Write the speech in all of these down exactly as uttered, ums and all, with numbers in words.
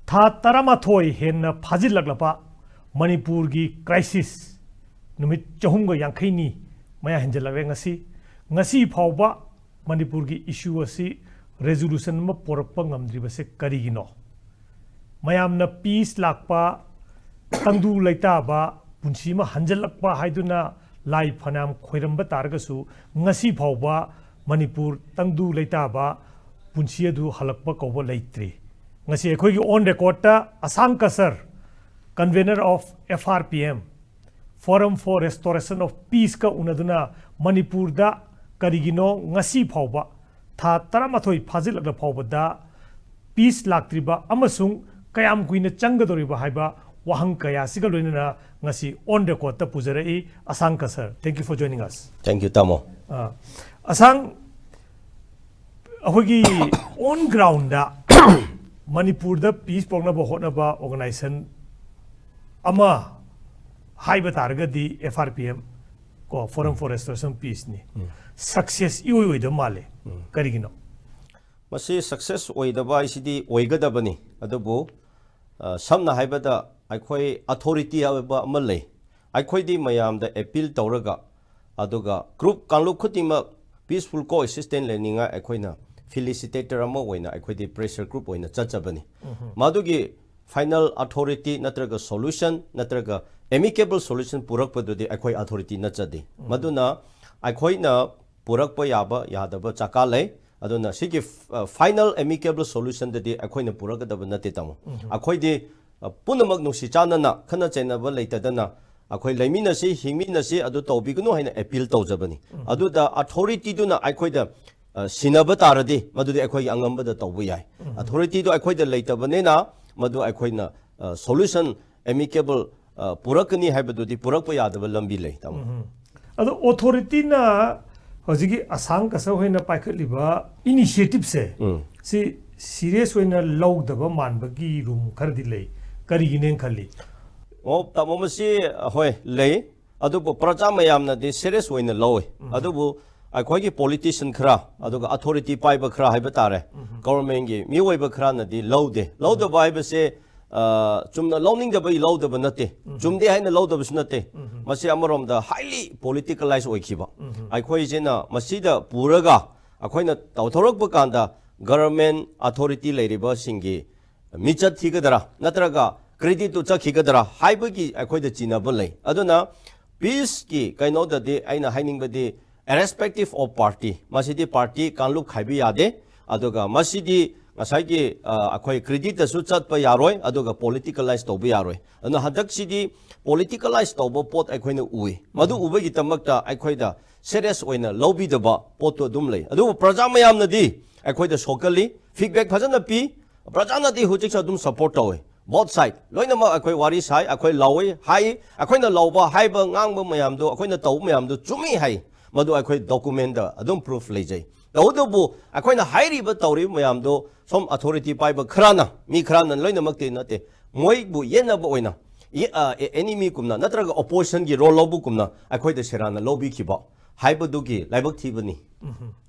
ꯊꯥ ꯇꯔꯥꯃꯥꯊꯣꯏ ꯍꯦꯟꯅ ꯐꯥꯖꯤꯜꯂꯛꯂꯕ ꯃꯅꯤꯄꯨꯔꯒꯤ crisis ꯅꯨꯃꯤꯠ ꯆꯍꯨꯝꯒ ꯌꯥꯡꯈꯩꯅꯤ ꯃꯌꯥ ꯍꯦꯟꯖꯜꯂꯛꯂꯦ꯫ ꯉꯁꯤ, ꯉꯁꯤ ꯐꯥꯎꯕ ꯃꯅꯤꯄꯨꯔꯒꯤ issue ꯑꯁꯤ resolution ꯑꯃ ꯄꯣꯔꯛꯄ ꯉꯝꯗ꯭ꯔꯤꯕꯁꯦ ꯀꯔꯤꯒꯤꯅꯣ? ꯃꯌꯥꯝꯅ peace ꯂꯥꯛꯄ, ꯇꯪꯗꯨ ꯂꯩꯇꯥꯕ ꯄꯨꯟꯁꯤ ꯑꯃ ꯍꯟꯖꯜꯂꯛꯄ ꯍꯥꯏꯗꯨꯅ ꯂꯥꯏ ꯐꯅꯌꯥꯝ ꯈꯣꯏꯔꯝꯕ ꯇꯥꯔꯒꯁꯨ, ꯉꯁꯤ ꯐꯥꯎꯕ ꯃꯅꯤꯄꯨꯔ ꯇꯪꯗꯨ ꯂꯩꯇꯥꯕ ꯄꯨꯟꯁꯤ ꯑꯗꯨ ꯍꯜꯂꯛꯄ ꯀꯧꯕ ꯂꯩꯇ꯭ꯔꯤ꯫ ꯉꯁꯤ ꯑꯩꯈꯣꯏꯒꯤ on record ꯇ ꯑꯁꯥꯡ ꯀꯁꯔ, convener of F R P M, Forum for Restoration of Peace ꯀ ꯎꯅꯗꯨꯅ ꯃꯅꯤꯄꯨꯔꯗ ꯀꯔꯤꯒꯤꯅꯣ ꯉꯁꯤ ꯐꯥꯎꯕ, ꯊꯥ ꯇꯔꯥꯃꯥꯊꯣꯏ ꯐꯥꯖꯤꯜꯂꯛꯂ ꯐꯥꯎꯕꯗ peace ꯂꯥꯛꯇ꯭ꯔꯤꯕ ꯑꯃꯁꯨꯡ ꯀꯌꯥꯝ ꯀꯨꯏꯅ ꯆꯪꯒꯗꯧꯔꯤꯕ ꯍꯥꯏꯕ ꯋꯥꯍꯪ ꯀꯌꯥꯁꯤꯒ ꯂꯣꯏꯅꯅ ꯉꯁꯤ on record ꯇ ꯄꯨꯖꯔꯛꯏ꯫ ꯑꯁꯥꯡ ꯀꯁꯔ, thank you for joining us꯫ Thank you, ꯇꯥꯃꯣ꯫ ꯑ, ꯑꯁꯥꯡ, ꯑꯩꯈꯣꯏꯒꯤ on ground ꯗ ꯃꯅꯤꯄꯨꯔꯗ peace ꯄꯨꯔꯛꯅꯕ ꯍꯣꯠꯅꯕ organization ꯑꯃ ꯍꯥꯏꯕ ꯇꯥꯔꯒꯗꯤ F R P M, ꯀꯣ, Forum for Restoration Peace ꯅꯤ꯫ Success ꯏꯑꯣꯏ ꯑꯣꯏꯗꯕ ꯃꯥꯜꯂꯦ꯫ ꯀꯔꯤꯒꯤꯅꯣ? ꯃꯁꯤ success ꯑꯣꯏꯗꯕ ꯍꯥꯏꯁꯤꯗꯤ ꯑꯣꯏꯒꯗꯕꯅꯤ, ꯑꯗꯨꯕꯨ, ꯑ, ꯁꯝꯅ ꯍꯥꯏꯕꯗ ꯑꯩꯈꯣꯏ authority ꯍꯥꯏꯕ ꯑꯃ ꯂꯩ꯫ ꯑꯩꯈꯣꯏꯗꯤ ꯃꯌꯥꯝꯗ appeal ꯇꯧꯔꯒ, ꯑꯗꯨꯒ group ꯀꯥꯡꯂꯨꯞ ꯈꯨꯗꯤꯡꯃꯛ peaceful coexistence ꯂꯩꯅꯤꯡꯉꯥꯏ ꯑꯩꯈꯣꯏꯅ facilitator ꯑꯃ ꯑꯣꯏꯅ ꯑꯩꯈꯣꯏꯗꯤ pressure group ꯑꯣꯏꯅ ꯆꯠꯆꯕꯅꯤ꯫ ꯃꯗꯨꯒꯤ final authority ꯅꯠꯇ꯭ꯔꯒ solution ꯅꯠꯇ꯭ꯔꯒ amicable solution ꯄꯨꯔꯛꯄꯗꯨꯗꯤ ꯑꯩꯈꯣꯏ authority ꯅꯠꯆꯗꯦ꯫ ꯃꯗꯨꯅ ꯑꯩꯈꯣꯏꯅ ꯄꯨꯔꯛꯄ ꯌꯥꯕ ꯌꯥꯗꯕ ꯆꯀꯥ ꯂꯩ꯫ ꯑꯗꯨꯅ ꯁꯤꯒꯤ, ꯑ, final amicable solution ꯗꯗꯤ ꯑꯩꯈꯣꯏꯅ ꯄꯨꯔꯛꯀꯗꯕ ꯅꯠꯇꯦ, ꯇꯥꯃꯣ꯫ ꯑꯩꯈꯣꯏꯗꯤ, ꯑ, ꯄꯨꯝꯅꯃꯛ ꯅꯨꯡꯁꯤ ꯆꯥꯟꯅꯅ, ꯈꯠꯅ ꯆꯩꯅꯕ ꯂꯩꯇꯗꯅ ꯑꯩꯈꯣꯏ ꯂꯩꯃꯤꯟꯅꯁꯤ, ꯍꯤꯡꯃꯤꯟꯅꯁꯤ, ꯑꯗꯨ ꯇꯧꯕꯤꯒꯅꯨ ꯍꯥꯏꯅ appeal ꯇꯧꯖꯕꯅꯤ꯫ ꯑꯗꯨꯗ authority ꯗꯨꯅ ꯑꯩꯈꯣꯏꯗ, ꯑ, ꯁꯤꯟꯅꯕ ꯇꯥꯔꯗꯤ ꯃꯗꯨꯗꯤ ꯑꯩꯈꯣꯏꯒꯤ ꯑꯉꯝꯕꯗ ꯇꯧꯕ ꯌꯥꯏ꯫ Authority ꯗꯨ ꯑꯩꯈꯣꯏꯗ ꯂꯩꯇꯕꯅꯤꯅ ꯃꯗꯨ ꯑꯩꯈꯣꯏꯅ, ꯑ, solution amicable, ꯑ, ꯄꯨꯔꯛꯀꯅꯤ ꯍꯥꯏꯕꯗꯨꯗꯤ ꯄꯨꯔꯛꯄ ꯌꯥꯗꯕ ꯂꯝꯕꯤ ꯂꯩ, ꯇꯥꯃꯣ꯫ ꯑꯗꯣ authority ꯅ ꯍꯧꯖꯤꯛꯀꯤ ꯑꯁꯥꯡ ꯀꯁꯔ ꯍꯣꯏꯅ ꯄꯥꯏꯈꯠꯂꯤꯕ initiative ꯁꯦ, ꯎꯝ꯫ ꯁꯤ serious ꯑꯣꯏꯅ ꯂꯧꯗꯕ ꯃꯥꯟꯕꯒꯤ room ꯈꯔꯗꯤ ꯂꯩ꯫ ꯀꯔꯤꯒꯤꯅꯦꯅ ꯈꯜꯂꯤ? ꯑꯣ, ꯇꯥꯃꯣ, ꯃꯁꯤ, ꯍꯣꯏ, ꯂꯩ꯫ ꯑꯗꯨꯕꯨ ꯄ꯭ꯔꯖꯥ ꯃꯌꯥꯝꯅꯗꯤ serious ꯑꯣꯏꯅ ꯂꯧꯏ꯫ ꯑꯗꯨꯕꯨ ꯑꯩꯈꯣꯏꯒꯤ ꯄꯣꯂꯤꯇꯤꯁꯤꯌꯟ ꯈꯔ, ꯑꯗꯨꯒ ꯑꯣꯊꯣꯔꯤꯇꯤ ꯄꯥꯏꯕ ꯈꯔ ꯍꯥꯏꯕ ꯇꯥꯔꯦ, ꯒꯣꯚꯔꯟꯃꯦꯟꯒꯤ ꯃꯤꯑꯣꯏꯕ ꯈꯔꯅꯗꯤ ꯂꯧꯗꯦ꯫ ꯂꯧꯗꯕ ꯍꯥꯏꯕꯁꯦ, ꯑ, ꯆꯨꯝꯅ ꯂꯧꯅꯤꯡꯗꯕꯒꯤ ꯂꯧꯗꯕ ꯅꯠꯇꯦ, ꯆꯨꯝꯗꯦ ꯍꯥꯏꯅ ꯂꯧꯗꯕꯁꯨ ꯅꯠꯇꯦ꯫ ꯃꯁꯤ ꯑꯃꯔꯣꯝꯗ ꯍꯥꯏꯂꯤ ꯄꯣꯂꯤꯇꯤꯀꯦꯂꯥꯏꯁ ꯑꯣꯏꯈꯤꯕ꯫ ꯑꯩꯈꯣꯏꯁꯤꯅ ꯃꯁꯤꯗ ꯄꯨꯔꯒ ꯑꯩꯈꯣꯏꯅ ꯇꯧꯊꯣꯔꯛꯄ ꯀꯥꯟꯗ ꯒꯣꯚꯔꯟꯃꯦꯟ ꯑꯣꯊꯣꯔꯤꯇꯤ ꯂꯩꯔꯤꯕꯁꯤꯡꯒꯤ ꯃꯤꯆꯠ ꯊꯤꯒꯗ꯭ꯔꯥ ꯅꯠꯇ꯭ꯔꯒ ꯀ꯭ꯔꯦꯗꯤꯠꯇꯨ ꯆꯠꯈꯤꯒꯗ꯭ꯔꯥ ꯍꯥꯏꯕꯒꯤ ꯑꯩꯈꯣꯏꯗ ꯆꯤꯡꯅꯕ ꯂꯩ꯫ ꯑꯗꯨꯅ ꯄꯤꯁꯀꯤ ꯀꯩꯅꯣꯗꯗꯤ ꯑꯩꯅ ꯍꯥꯏꯅꯤꯡꯕꯗꯤ, irrespective of party, ꯃꯁꯤꯗꯤ ꯄꯥꯔꯇꯤ ꯀꯥꯡꯂꯨꯞ ꯈꯥꯏꯕ ꯌꯥꯗꯦ꯫ ꯑꯗꯨꯒ ꯃꯁꯤꯗꯤ ꯉꯁꯥꯏꯒꯤ, ꯑ, ꯑꯩꯈꯣꯏ ꯀ꯭ꯔꯦꯗꯤꯠꯇꯁꯨ ꯆꯠꯄ ꯌꯥꯔꯣꯏ, ꯑꯗꯨꯒ ꯄꯣꯂꯤꯇꯤꯀꯦꯂꯥꯏꯁ ꯇꯧꯕ ꯌꯥꯔꯣꯏ꯫ ꯑꯗꯨꯅ ꯍꯟꯗꯛꯁꯤꯗꯤ ꯄꯣꯂꯤꯇꯤꯀꯦꯂꯥꯏꯁ ꯇꯧꯕ ꯄꯣꯠ ꯑꯩꯈꯣꯏꯅ ꯎꯏ꯫ ꯃꯗꯨ ꯎꯕꯒꯤꯗꯃꯛꯇ ꯑꯩꯈꯣꯏꯗ ꯁꯦꯔꯤꯌꯁ ꯑꯣꯏꯅ ꯂꯧꯕꯤꯗꯕ ꯄꯣꯠꯇꯨ ꯑꯗꯨꯝ ꯂꯩ꯫ ꯑꯗꯨꯕꯨ ꯄ꯭ꯔꯖꯥ ꯃꯌꯥꯝꯅꯗꯤ ꯑꯩꯈꯣꯏꯗ ꯁꯣꯛꯀꯜꯂꯤ, ꯐꯤꯗꯕꯦꯛ ꯐꯖꯅ ꯄꯤ꯫ ꯄ꯭ꯔꯖꯥꯅꯗꯤ ꯍꯧꯖꯤꯛꯁꯨ ꯑꯗꯨꯝ ꯁꯄꯣꯔꯠ ꯇꯧꯋꯤ꯫ ꯕꯣꯠ ꯁꯥꯏꯗ ꯂꯣꯏꯅꯃꯛ ꯑꯩꯈꯣꯏ ꯋꯥꯔꯤ ꯁꯥꯏ, ꯑꯩꯈꯣꯏ ꯂꯥꯎꯏ, ꯍꯥꯏ, ꯑꯩꯈꯣꯏꯅ ꯂꯥꯎꯕ, ꯍꯥꯏꯕ, ꯉꯥꯡꯕ ꯃꯌꯥꯝꯗꯣ, ꯑꯩꯈꯣꯏꯅ ꯇꯧꯕ ꯃꯌꯥꯝꯗꯣ ꯆꯨꯝꯃꯤ ꯍꯥꯏ꯫ ꯃꯗꯨ ꯑꯩꯈꯣꯏ ꯗꯣꯀꯨꯃꯦꯟꯗ ꯑꯗꯨꯝ ꯄ꯭ꯔꯨꯐ ꯂꯩꯖꯩ꯫ ꯇꯧꯕꯇꯕꯨ ꯑꯩꯈꯣꯏꯅ ꯍꯥꯏꯔꯤꯕ, ꯇꯧꯔꯤꯕ ꯃꯌꯥꯝꯗꯣ ꯁꯣꯝ ꯑꯣꯊꯣꯔꯤꯇꯤ ꯄꯥꯏꯕ ꯈꯔꯅ, ꯃꯤ ꯈꯔꯅ, ꯂꯣꯏꯅꯃꯛꯇꯤ ꯅꯠꯇꯦ, ꯃꯣꯏꯕꯨ ꯌꯦꯠꯅꯕ ꯑꯣꯏꯅ, ꯌꯦ-, ꯑ, ꯑꯦ-, ꯑꯦꯅꯤꯃꯤꯒꯨꯝꯅ ꯅꯠꯇ꯭ꯔꯒ ꯑꯣꯄꯣꯖꯤꯁꯟꯒꯤ ꯔꯣꯜ ꯂꯧꯕꯒꯨꯝꯅ ꯑꯩꯈꯣꯏꯗ ꯁꯦꯔꯥꯟꯅ ꯂꯧꯕꯤꯈꯤꯕ ꯍꯥꯏꯕꯗꯨꯒꯤ ꯂꯥꯏꯕꯛ ꯊꯤꯕꯅꯤ꯫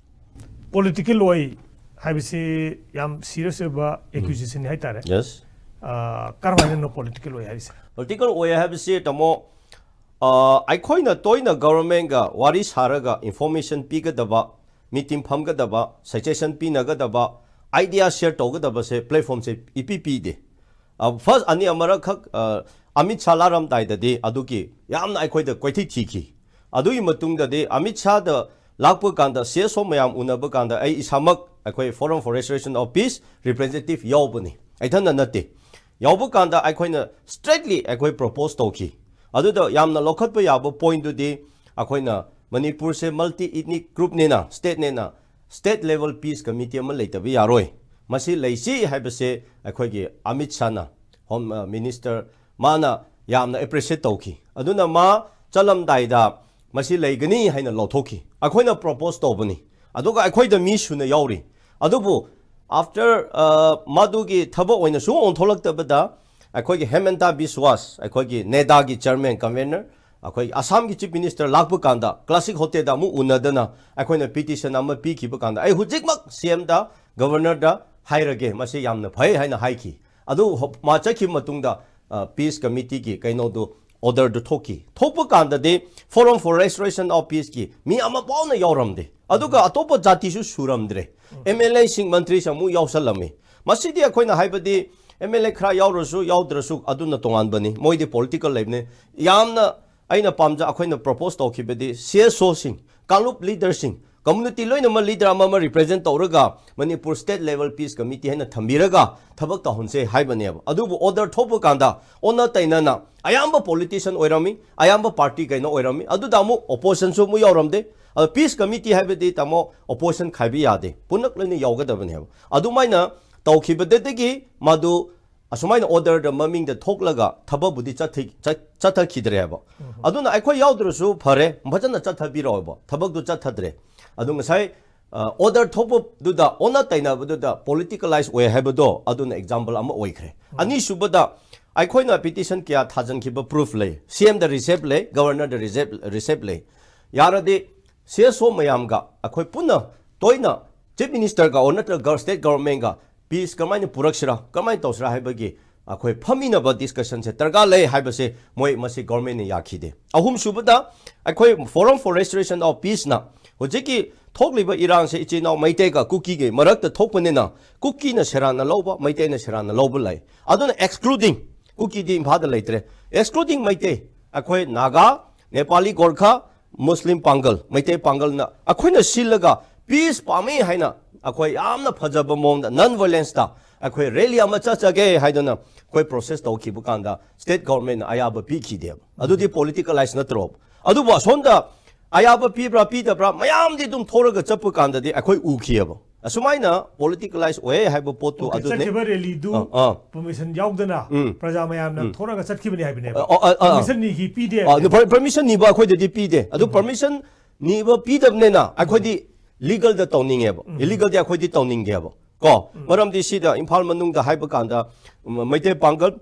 ꯄꯣꯂꯤꯇꯤꯀꯦꯜ ꯑꯣꯏ ꯍꯥꯏꯕꯁꯤ ꯌꯥꯝ ꯁꯤꯔꯤꯌꯁ ꯑꯣꯏꯕ ꯑꯦꯀ꯭ꯌꯨꯖꯦꯁꯟ ꯍꯥꯏꯇꯥꯔꯦ꯫ ꯌꯦꯁ꯫ ꯑ, ꯀꯔꯝꯍꯥꯏꯅꯅꯣ ꯄꯣꯂꯤꯇꯤꯀꯦꯜ ꯑꯣꯏ ꯍꯥꯏꯔꯤꯁꯦ? ꯄꯣꯂꯤꯇꯤꯀꯦꯜ ꯑꯣꯏ ꯍꯥꯏꯕꯁꯤ, ꯇꯥꯃꯣ, ꯑ, ꯑꯩꯈꯣꯏꯅ ꯇꯣꯏꯅ ꯒꯣꯚꯔꯟꯃꯦꯟꯒ ꯋꯥꯔꯤ ꯁꯥꯔꯒ ꯏꯟꯐꯣꯔꯃꯦꯁꯟ ꯄꯤꯒꯗꯕ, ꯃꯤꯇꯤꯡ ꯐꯝꯒꯗꯕ, ꯁꯖꯦꯁꯟ ꯄꯤꯅꯒꯗꯕ, ꯑꯥꯏꯗꯤꯌꯥ ꯁꯤꯌꯔ ꯇꯧꯒꯗꯕꯁꯦ ꯄ꯭ꯂꯦꯠꯐꯣꯔꯝꯁꯦ ꯏꯄꯤ ꯄꯤꯗꯦ꯫ ꯐꯥꯔꯁ ꯑꯅꯤ ꯑꯃꯔꯛꯈꯛ, ꯑ, ꯑꯃꯤꯠ ꯁꯥ ꯂꯥꯛꯔꯝꯗꯥꯏꯗꯗꯤ ꯑꯗꯨꯒꯤ ꯌꯥꯝꯅ ꯑꯩꯈꯣꯏꯗ ꯀꯣꯏꯊꯤ ꯊꯤꯈꯤ꯫ ꯑꯗꯨꯒꯤ ꯃꯇꯨꯡꯗꯗꯤ ꯑꯃꯤꯠ ꯁꯥꯗ ꯂꯥꯛꯄ ꯀꯥꯟꯗ, ꯁꯤ ꯑꯦꯁ ꯑꯣ ꯃꯌꯥꯝ ꯎꯅꯕ ꯀꯥꯟꯗ ꯑꯩ ꯏꯁꯥꯃꯛ ꯑꯩꯈꯣꯏ Forum for Restoration of Peace representative ꯌꯥꯎꯕꯅꯤ, ꯏꯊꯟꯗ ꯅꯠꯇꯦ꯫ ꯌꯥꯎꯕ ꯀꯥꯟꯗ ꯑꯩꯈꯣꯏꯅ ꯁ꯭ꯇ꯭ꯔꯦꯠꯂꯤ ꯑꯩꯈꯣꯏ ꯄ꯭ꯔꯣꯄꯣꯖ ꯇꯧꯈꯤ꯫ ꯑꯗꯨꯗ ꯌꯥꯝꯅ ꯂꯧꯈꯠꯄ ꯌꯥꯕ ꯄꯣꯏꯟꯗꯨꯗꯤ, ꯑꯩꯈꯣꯏꯅ ꯃꯅꯤꯄꯨꯔꯁꯦ ꯃꯜꯇꯤ ꯏꯊꯅꯤꯛ ꯒ꯭ꯔꯨꯞꯅꯦꯅ, ꯁ꯭ꯇꯦꯠꯅꯦꯅ, ꯁ꯭ꯇꯦꯠ ꯂꯦꯚꯦꯜ ꯄꯤꯁ ꯀꯃꯤꯇꯤ ꯑꯃ ꯂꯩꯇꯕ ꯌꯥꯔꯣꯏ꯫ ꯃꯁꯤ ꯂꯩꯁꯤ ꯍꯥꯏꯕꯁꯦ ꯑꯩꯈꯣꯏꯒꯤ ꯑꯃꯤꯠ ꯁꯥꯅ, ꯍꯣꯝ, ꯑ, ꯃꯤꯅꯤꯁꯇꯔ, ꯃꯥꯅ ꯌꯥꯝꯅ ꯑꯦꯄ꯭ꯔꯤꯁꯤꯌꯦꯠ ꯇꯧꯈꯤ꯫ ꯑꯗꯨꯅ ꯃꯥ ꯆꯠꯂꯝꯗꯥꯏꯗ ꯃꯁꯤ ꯂꯩꯒꯅꯤ ꯍꯥꯏꯅ ꯂꯧꯊꯣꯛꯈꯤ꯫ ꯑꯩꯈꯣꯏꯅ ꯄ꯭ꯔꯣꯄꯣꯖ ꯇꯧꯕꯅꯤ, ꯑꯗꯨꯒ ꯑꯩꯈꯣꯏꯗ ꯃꯤ ꯁꯨꯅ ꯌꯥꯎꯔꯤ꯫ ꯑꯗꯨꯕꯨ ꯑꯥꯐꯇꯔ, ꯑ, ꯃꯗꯨꯒꯤ ꯊꯕꯛ ꯑꯣꯏꯅ ꯁꯨꯝ ꯑꯣꯟꯊꯣꯛꯂꯛꯇꯕꯗ, ꯑꯩꯈꯣꯏꯒꯤ ꯍꯦꯃꯟꯇꯥ ꯕꯤꯁꯋꯥꯁ, ꯑꯩꯈꯣꯏꯒꯤ ꯅꯦꯗꯥꯒꯤ ꯆꯤꯌꯔꯃꯦꯟ, ꯀꯟꯚꯦꯅꯔ, ꯑꯩꯈꯣꯏ ꯑꯁꯥꯝꯒꯤ ꯆꯤꯐ ꯃꯤꯅꯤꯁꯇꯔ ꯂꯥꯛꯄ ꯀꯥꯟꯗ ꯀ꯭ꯂꯥꯁꯤꯛ ꯍꯣꯇꯦꯜꯗ ꯑꯃꯨꯛ ꯎꯅꯗꯅ ꯑꯩꯈꯣꯏꯅ ꯄꯤꯇꯤꯁꯟ ꯑꯃ ꯄꯤꯈꯤꯕ ꯀꯥꯟꯗ ꯑꯩ ꯍꯧꯖꯤꯛꯃꯛ ꯁꯤ ꯑꯦꯝꯗ, ꯒꯕꯔꯅꯔꯗ ꯍꯥꯏꯔꯒꯦ, ꯃꯁꯤ ꯌꯥꯝꯅ ꯐꯩ ꯍꯥꯏꯅ ꯍꯥꯏꯈꯤ꯫ ꯑꯗꯨ ꯍ- ꯃꯥ ꯆꯠꯈꯤꯕ ꯃꯇꯨꯡꯗ ꯄꯤꯁ ꯀꯃꯤꯇꯤꯒꯤ ꯀꯩꯅꯣꯗꯨ, ꯑꯣꯔꯗꯔꯗꯨ ꯊꯣꯛꯈꯤ꯫ ꯊꯣꯛꯄ ꯀꯥꯟꯗꯗꯤ Forum for Restoration of Peaceꯀꯤ ꯃꯤ ꯑꯃ ꯐꯥꯎꯅ ꯌꯥꯎꯔꯝꯗꯦ, ꯑꯗꯨꯒ ꯑꯇꯣꯞꯄ ꯖꯥꯇꯤꯁꯨ ꯁꯨꯔꯝꯗ꯭ꯔꯦ꯫ ꯑꯦꯝ ꯑꯦꯜ ꯑꯦꯁꯤꯡ, ꯃꯟꯇ꯭ꯔꯤꯁꯤꯡ ꯑꯃꯨꯛ ꯌꯥꯎꯁꯜꯂꯝꯃꯤ꯫ ꯃꯁꯤꯗꯤ ꯑꯩꯈꯣꯏꯅ ꯍꯥꯏꯕꯗꯤ ꯑꯦꯝ ꯑꯦꯜ ꯑꯦ ꯈꯔ ꯌꯥꯎꯔꯁꯨ ꯌꯥꯎꯗ꯭ꯔꯁꯨ ꯑꯗꯨꯅ ꯇꯣꯉꯥꯟꯕꯅꯤ, ꯃꯣꯏꯗꯤ ꯄꯣꯂꯤꯇꯤꯀꯦꯜ ꯂꯩꯕꯅꯤ꯫ ꯌꯥꯝꯅ ꯑꯩꯅ ꯄꯥꯝꯖ ꯑꯩꯈꯣꯏꯅ ꯄ꯭ꯔꯣꯄꯣꯁ ꯇꯧꯈꯤꯕꯗꯤ ꯁꯤ ꯑꯦꯁ ꯑꯣꯁꯤꯡ, ꯀꯥꯡꯂꯨꯞ ꯂꯤꯗꯔꯁꯤꯡ, ꯀꯝꯃꯨꯅꯤꯇꯤ ꯂꯣꯏꯅꯃꯛ ꯂꯤꯗꯔ ꯑꯃ ꯑꯃ ꯔꯤꯄ꯭ꯔꯦꯖꯦꯟ ꯇꯧꯔꯒ Manipur state level peace committee ꯍꯥꯏꯅ ꯊꯝꯕꯤꯔꯒ ꯊꯕꯛ ꯇꯧꯍꯟꯁꯦ ꯍꯥꯏꯕꯅꯦꯕ꯫ ꯑꯗꯨꯕꯨ ꯑꯣꯔꯗꯔ ꯊꯣꯛꯄ ꯀꯥꯟꯗ ꯑꯣꯟꯅ ꯇꯩꯅꯅ ꯑꯌꯥꯝꯕ ꯄꯣꯂꯤꯇꯤꯁꯤꯌꯟ ꯑꯣꯏꯔꯝꯃꯤ, ꯑꯌꯥꯝꯕ ꯄꯥꯔꯇꯤ ꯀꯩꯅꯣ ꯑꯣꯏꯔꯝꯃꯤ, ꯑꯗꯨꯗ ꯑꯃꯨꯛ ꯑꯣꯄꯣꯖꯤꯁꯟꯁꯨ ꯑꯃꯨꯛ ꯌꯥꯎꯔꯝꯗꯦ꯫ ꯑꯗꯣ ꯄꯤꯁ ꯀꯃꯤꯇꯤ ꯍꯥꯏꯕꯗꯤ, ꯇꯥꯃꯣ, ꯑꯣꯄꯣꯖꯤꯁꯟ ꯈꯥꯏꯕ ꯌꯥꯗꯦ, ꯄꯨꯟꯅꯛ ꯂꯣꯏꯅ ꯌꯥꯎꯒꯗꯕꯅꯦꯕ꯫ ꯑꯗꯨꯃꯥꯏꯅ ꯇꯧꯈꯤꯕꯗꯒꯤ ꯃꯗꯨ ꯑꯁꯨꯃꯥꯏꯅ ꯑꯣꯔꯗꯔꯗ ꯃꯃꯤꯡꯗ ꯊꯣꯛꯂꯒ ꯊꯕꯛꯄꯨꯗꯤ ꯆꯠꯊ- ꯆꯠ- ꯆꯠꯊꯈꯤꯗ꯭ꯔꯦꯕ꯫ ꯑꯗꯨꯅ ꯑꯩꯈꯣꯏ ꯌꯥꯎꯗ꯭ꯔꯁꯨ ꯐꯔꯦ, ꯐꯖꯅ ꯆꯠꯊꯕꯤꯔꯛꯑꯣꯕ, ꯊꯕꯛꯇꯨ ꯆꯠꯊꯗ꯭ꯔꯦ꯫ ꯑꯗꯨ ꯉꯁꯥꯏ ꯑꯣꯔꯗꯔ ꯊꯣꯛꯄꯗꯨꯗ, ꯑꯣꯟꯅ ꯇꯩꯅꯕꯗꯨꯗ ꯄꯣꯂꯤꯇꯤꯀꯦꯂꯥꯏꯁ ꯑꯣꯏ ꯍꯥꯏꯕꯗꯣ, ꯑꯗꯨꯅ ꯑꯦꯛꯖꯥꯝꯄꯜ ꯑꯃ ꯑꯣꯏꯈ꯭ꯔꯦ꯫ ꯑꯅꯤꯁꯨꯕꯗ, ꯑꯩꯈꯣꯏꯅ ꯄꯤꯇꯤꯁꯟ ꯀꯌꯥ ꯊꯥꯖꯤꯟꯈꯤꯕ ꯄ꯭ꯔꯨꯐ ꯂꯩ, ꯁꯤ ꯑꯦꯝꯗ ꯔꯤꯁꯦꯞ ꯂꯩ, ꯒꯕꯔꯅꯔꯗ ꯔꯤꯁꯦꯞ, ꯔꯤꯁꯦꯞ ꯂꯩ꯫ ꯌꯥꯔꯗꯤ ꯁꯤ ꯑꯦꯁ ꯑꯣ ꯃꯌꯥꯝꯒ ꯑꯩꯈꯣꯏ ꯄꯨꯟꯅ ꯇꯣꯏꯅ ꯆꯤꯐ ꯃꯤꯅꯤꯁꯇꯔꯒ ꯑꯣꯔ ꯅꯠꯇ꯭ꯔꯒ ꯁ꯭ꯇꯦꯠ ꯒꯕꯔꯟꯃꯦꯟꯒ ꯄꯤꯁ ꯀꯃꯥꯏꯅ ꯄꯨꯔꯛꯁꯤꯔꯥ, ꯀꯃꯥꯏꯅ ꯇꯧꯁꯤꯔꯥ ꯍꯥꯏꯕꯒꯤ ꯑꯩꯈꯣꯏ ꯐꯝꯃꯤꯟꯅꯕ ꯗꯤꯁꯀꯁꯟꯁꯦ ꯗꯔꯀꯥꯔ ꯂꯩ ꯍꯥꯏꯕꯁꯦ ꯃꯣꯏ ꯃꯁꯤ ꯒꯕꯔꯟꯃꯦꯟꯅ ꯌꯥꯈꯤꯗꯦ꯫ ꯑꯍꯨꯝꯁꯨꯕꯗ, ꯑꯩꯈꯣꯏ Forum for Restoration of Peaceꯅ ꯍꯧꯖꯤꯛꯀꯤ ꯊꯣꯛꯂꯤꯕ ꯏꯔꯥꯡꯁꯦ ꯏꯆꯤꯜ ꯏꯅꯥꯎ ꯃꯩꯇꯩꯒ ꯀꯨꯀꯤꯒꯤ ꯃꯔꯛꯇ ꯊꯣꯛꯄꯅꯤꯅ ꯀꯨꯀꯤꯅ ꯁꯦꯔꯥꯟꯅ ꯂꯧꯕ, ꯃꯩꯇꯩꯅ ꯁꯦꯔꯥꯟꯅ ꯂꯧꯕ ꯂꯩ꯫ ꯑꯗꯨꯅ ꯑꯦꯛꯁꯀ꯭ꯂꯨꯗꯤꯡ, ꯀꯨꯀꯤꯗꯤ ꯏꯝꯐꯥꯜꯗ ꯂꯩꯇ꯭ꯔꯦ, ꯑꯦꯛꯁꯀ꯭ꯂꯨꯗꯤꯡ ꯃꯩꯇꯩ, ꯑꯩꯈꯣꯏ ꯅꯥꯒꯥ, ꯅꯦꯄꯥꯂꯤ, ꯒꯣꯔꯈꯥ, ꯃꯨꯁꯂꯤꯝ ꯄꯥꯡꯒꯜ, ꯃꯩꯇꯩ ꯄꯥꯡꯒꯜꯅ ꯑꯩꯈꯣꯏꯅ ꯁꯤꯜꯂꯒ ꯄꯤꯁ ꯄꯥꯝꯃꯤ ꯍꯥꯏꯅ ꯑꯩꯈꯣꯏ ꯌꯥꯝꯅ ꯐꯖꯕ ꯃꯑꯣꯡꯗ ꯅꯟ ꯚꯥꯏꯂꯦꯟꯁꯇ ꯑꯩꯈꯣꯏ ꯔꯦꯂꯤ ꯑꯃ ꯆꯠꯆꯒꯦ ꯍꯥꯏꯗꯅ ꯑꯩꯈꯣꯏ ꯄ꯭ꯔꯣꯁꯦꯁ ꯇꯧꯈꯤꯕ ꯀꯥꯟꯗ ꯁ꯭ꯇꯦꯠ ꯒꯕꯔꯟꯃꯦꯟꯅ ꯑꯌꯥꯕ ꯄꯤꯈꯤꯗꯦꯕ꯫ ꯑꯗꯨꯗꯤ ꯄꯣꯂꯤꯇꯤꯀꯦꯂꯥꯏꯁ ꯅꯠꯇ꯭ꯔꯣ? ꯑꯗꯨꯕꯨ ꯑꯁꯣꯝꯗ ꯑꯌꯥꯕ ꯄꯤꯕ꯭ꯔꯥ ꯄꯤꯗꯕ꯭ꯔꯥ ꯃꯌꯥꯝꯗꯤ ꯑꯗꯨꯝ ꯊꯣꯔꯒ ꯆꯠꯄ ꯀꯥꯟꯗꯗꯤ ꯑꯩꯈꯣꯏ ꯎꯈꯤꯑꯕ꯫ ꯑꯁꯨꯃꯥꯏꯅ ꯄꯣꯂꯤꯇꯤꯀꯦꯂꯥꯏꯁ ꯑꯣꯏꯌꯦ ꯍꯥꯏꯕ ꯄꯣꯠꯇꯨ ꯑꯣꯀꯦ, ꯑꯗꯨꯅꯦ꯫ ꯆꯠꯈꯤꯕ ꯔꯦꯂꯤꯗꯨ ꯑꯥ, ꯑꯥ꯫ ꯄꯔꯃꯤꯁꯟ ꯌꯥꯎꯗꯅ ꯎꯝ꯫ ꯄ꯭ꯔꯖꯥ ꯃꯌꯥꯝꯅ ꯎꯝ꯫ ꯊꯣꯔꯒ ꯆꯠꯈꯤꯕꯅꯤ ꯍꯥꯏꯕꯅꯦꯕ꯫ ꯑ, ꯑ, ꯑ, ꯑ꯫ ꯄꯔꯃꯤꯁꯟ ꯅꯤꯈꯤ ꯄꯤꯗꯦ ꯑ, ꯍꯥꯏꯕꯅꯦꯕ꯫ ꯄꯔ-, ꯄꯔꯃꯤꯁꯟ ꯅꯤꯕ ꯑꯩꯈꯣꯏꯗꯗꯤ ꯄꯤꯗꯦ꯫ ꯑꯗꯨ ꯎꯝ꯫ ꯄꯔꯃꯤꯁꯟ ꯅꯤꯕ ꯄꯤꯗꯕꯅꯤꯅ ꯑꯩꯈꯣꯏꯗꯤ ꯂꯤꯒꯜꯗ ꯇꯧꯅꯤꯡꯉꯦꯕ꯫ ꯎꯝ꯫ ꯏꯂꯤꯒꯜꯗꯤ ꯑꯩꯈꯣꯏꯗꯤ ꯇꯧꯅꯤꯡꯗꯦꯕ꯫ ꯀꯣ? ꯎꯝ꯫ ꯃꯔꯝꯗꯤ ꯁꯤꯗ ꯏꯝꯐꯥꯜ ꯃꯅꯨꯡꯗ ꯍꯥꯏꯕ ꯀꯥꯟꯗ, ꯎꯝ, ꯃꯩꯇꯩ ꯄꯥꯡꯒꯜ,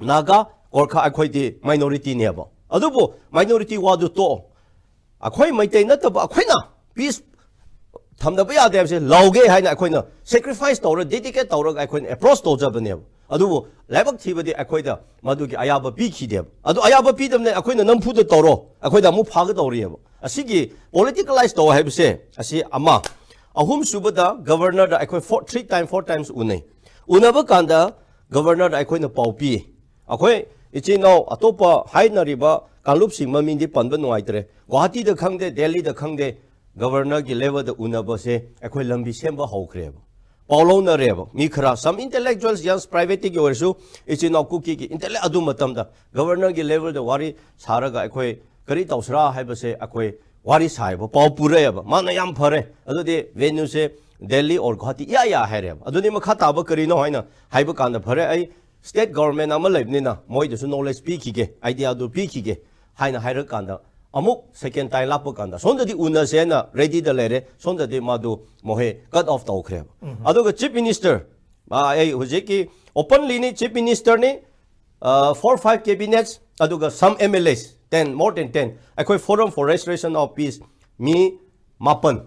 ꯅꯥꯒꯥ, ꯒꯣꯔꯈꯥ ꯑꯩꯈꯣꯏꯗꯤ ꯃꯥꯏꯅꯣꯔꯤꯇꯤꯅꯦꯕ꯫ ꯑꯗꯨꯕꯨ minority ꯋꯥꯗꯨ ꯇꯣꯛꯑꯣ, ꯑꯩꯈꯣꯏ ꯃꯩꯇꯩ ꯅꯠꯇꯕ ꯑꯩꯈꯣꯏꯅ peace ꯊꯝꯗꯕ ꯌꯥꯗꯦ ꯍꯥꯏꯕꯁꯦ ꯂꯧꯒꯦ ꯍꯥꯏꯅ ꯑꯩꯈꯣꯏꯅ sacrifice ꯇꯧꯔ, dedicate ꯇꯧꯔꯒ ꯑꯩꯈꯣꯏꯅ approach ꯇꯧꯖꯕꯅꯦꯕ꯫ ꯑꯗꯨꯕꯨ ꯂꯥꯏꯕꯛ ꯊꯤꯕꯗꯤ ꯑꯩꯈꯣꯏꯗ ꯃꯗꯨꯒꯤ ꯑꯌꯥꯕ ꯄꯤꯈꯤꯗꯦꯕ꯫ ꯑꯗꯨ ꯑꯌꯥꯕ ꯄꯤꯗꯕꯅꯦ, ꯑꯩꯈꯣꯏꯅ ꯅꯝꯐꯨꯗ ꯇꯧꯔꯣ, ꯑꯩꯈꯣꯏꯗ ꯑꯃꯨꯛ ꯐꯥꯒꯗꯧꯔꯤꯑꯕ꯫ ꯑꯁꯤꯒꯤ politicalize ꯇꯧ ꯍꯥꯏꯕꯁꯦ ꯑꯁꯤ ꯑꯃ꯫ ꯑꯍꯨꯝꯁꯨꯕꯗ governorꯗ ꯑꯩꯈꯣꯏ four, three time, four times ꯎꯅꯩ꯫ ꯎꯅꯕ ꯀꯥꯟꯗ governorꯗ ꯑꯩꯈꯣꯏꯅ ꯄꯥꯎ ꯄꯤ꯫ ꯑꯩꯈꯣꯏ ꯏꯆꯤꯟ ꯏꯅꯥꯎ ꯑꯇꯣꯞꯄ ꯍꯥꯏꯅꯔꯤꯕ ꯀꯥꯡꯂꯨꯞꯁꯤꯡ ꯃꯃꯤꯡꯗꯤ ꯄꯟꯕ ꯅꯨꯡꯉꯥꯏꯇ꯭ꯔꯦ, ꯒꯨꯋꯥꯍꯥꯇꯤꯗ ꯈꯪꯗꯦ, ꯗꯦꯜꯂꯤꯗ ꯈꯪꯗꯦ, governorꯒꯤ levelꯗ ꯎꯅꯕꯁꯦ ꯑꯩꯈꯣꯏ ꯂꯝꯕꯤ ꯁꯦꯝꯕ ꯍꯧꯈ꯭ꯔꯦꯕ꯫ ꯄꯥꯎ ꯂꯧꯅꯔꯦꯕ꯫ ꯃꯤ ꯈꯔ, some intellectuals, young privateꯇꯒꯤ ꯑꯣꯏꯔꯁꯨ, ꯏꯆꯤꯟ ꯏꯅꯥꯎ ꯀꯨꯀꯤꯒꯤ intellect, ꯑꯗꯨ ꯃꯇꯝꯗ governorꯒꯤ levelꯗ ꯋꯥꯔꯤ ꯁꯥꯔꯒ ꯑꯩꯈꯣꯏ ꯀꯔꯤ ꯇꯧꯁꯤꯔꯥ ꯍꯥꯏꯕꯁꯦ ꯑꯩꯈꯣꯏ ꯋꯥꯔꯤ ꯁꯥꯏꯕ, ꯄꯥꯎ ꯄꯨꯔꯛꯑꯦꯕ꯫ ꯃꯥꯅ ꯌꯥꯝ ꯐꯔꯦ, ꯑꯗꯨꯗꯤ venueꯁꯦ ꯗꯦꯜꯂꯤ or ꯒꯨꯋꯥꯍꯥꯇꯤ ꯏꯌꯥ ꯌꯥ ꯍꯥꯏꯔꯦꯕ꯫ ꯑꯗꯨꯗꯤ ꯃꯈꯥ ꯇꯥꯕ ꯀꯔꯤꯅꯣ ꯍꯥꯏꯅ ꯍꯥꯏꯕ ꯀꯥꯟꯗ, ꯐꯔꯦ, ꯑꯩ state government ꯑꯃ ꯂꯩꯕꯅꯤꯅ ꯃꯣꯏꯗꯁꯨ knowledge ꯄꯤꯈꯤꯒꯦ, ideaꯗꯨ ꯄꯤꯈꯤꯒꯦ ꯍꯥꯏꯅ ꯍꯥꯏꯔꯀꯥꯟꯗ, ꯑꯃꯨꯛ second time ꯂꯥꯛꯄ ꯀꯥꯟꯗ ꯁꯣꯝꯗꯗꯤ ꯎꯅꯁꯦꯅ readyꯗ ꯂꯩꯔꯦ, ꯁꯣꯝꯗꯗꯤ ꯃꯥꯗꯨ ꯃꯣꯍꯦ cut off ꯇꯧꯈ꯭ꯔꯦꯕ꯫ ꯑꯗꯨꯒ chief minister, ꯑ, ꯑꯩ ꯍꯧꯖꯤꯛꯀꯤ openlyꯅꯤ, chief ministerꯅꯤ, ꯑ, four five cabinets, ꯑꯗꯨꯒ some MLAs, ten, more than ten, ꯑꯩꯈꯣꯏ Forum for Restoration of Peace ꯃꯤ ꯃꯥꯄꯟ,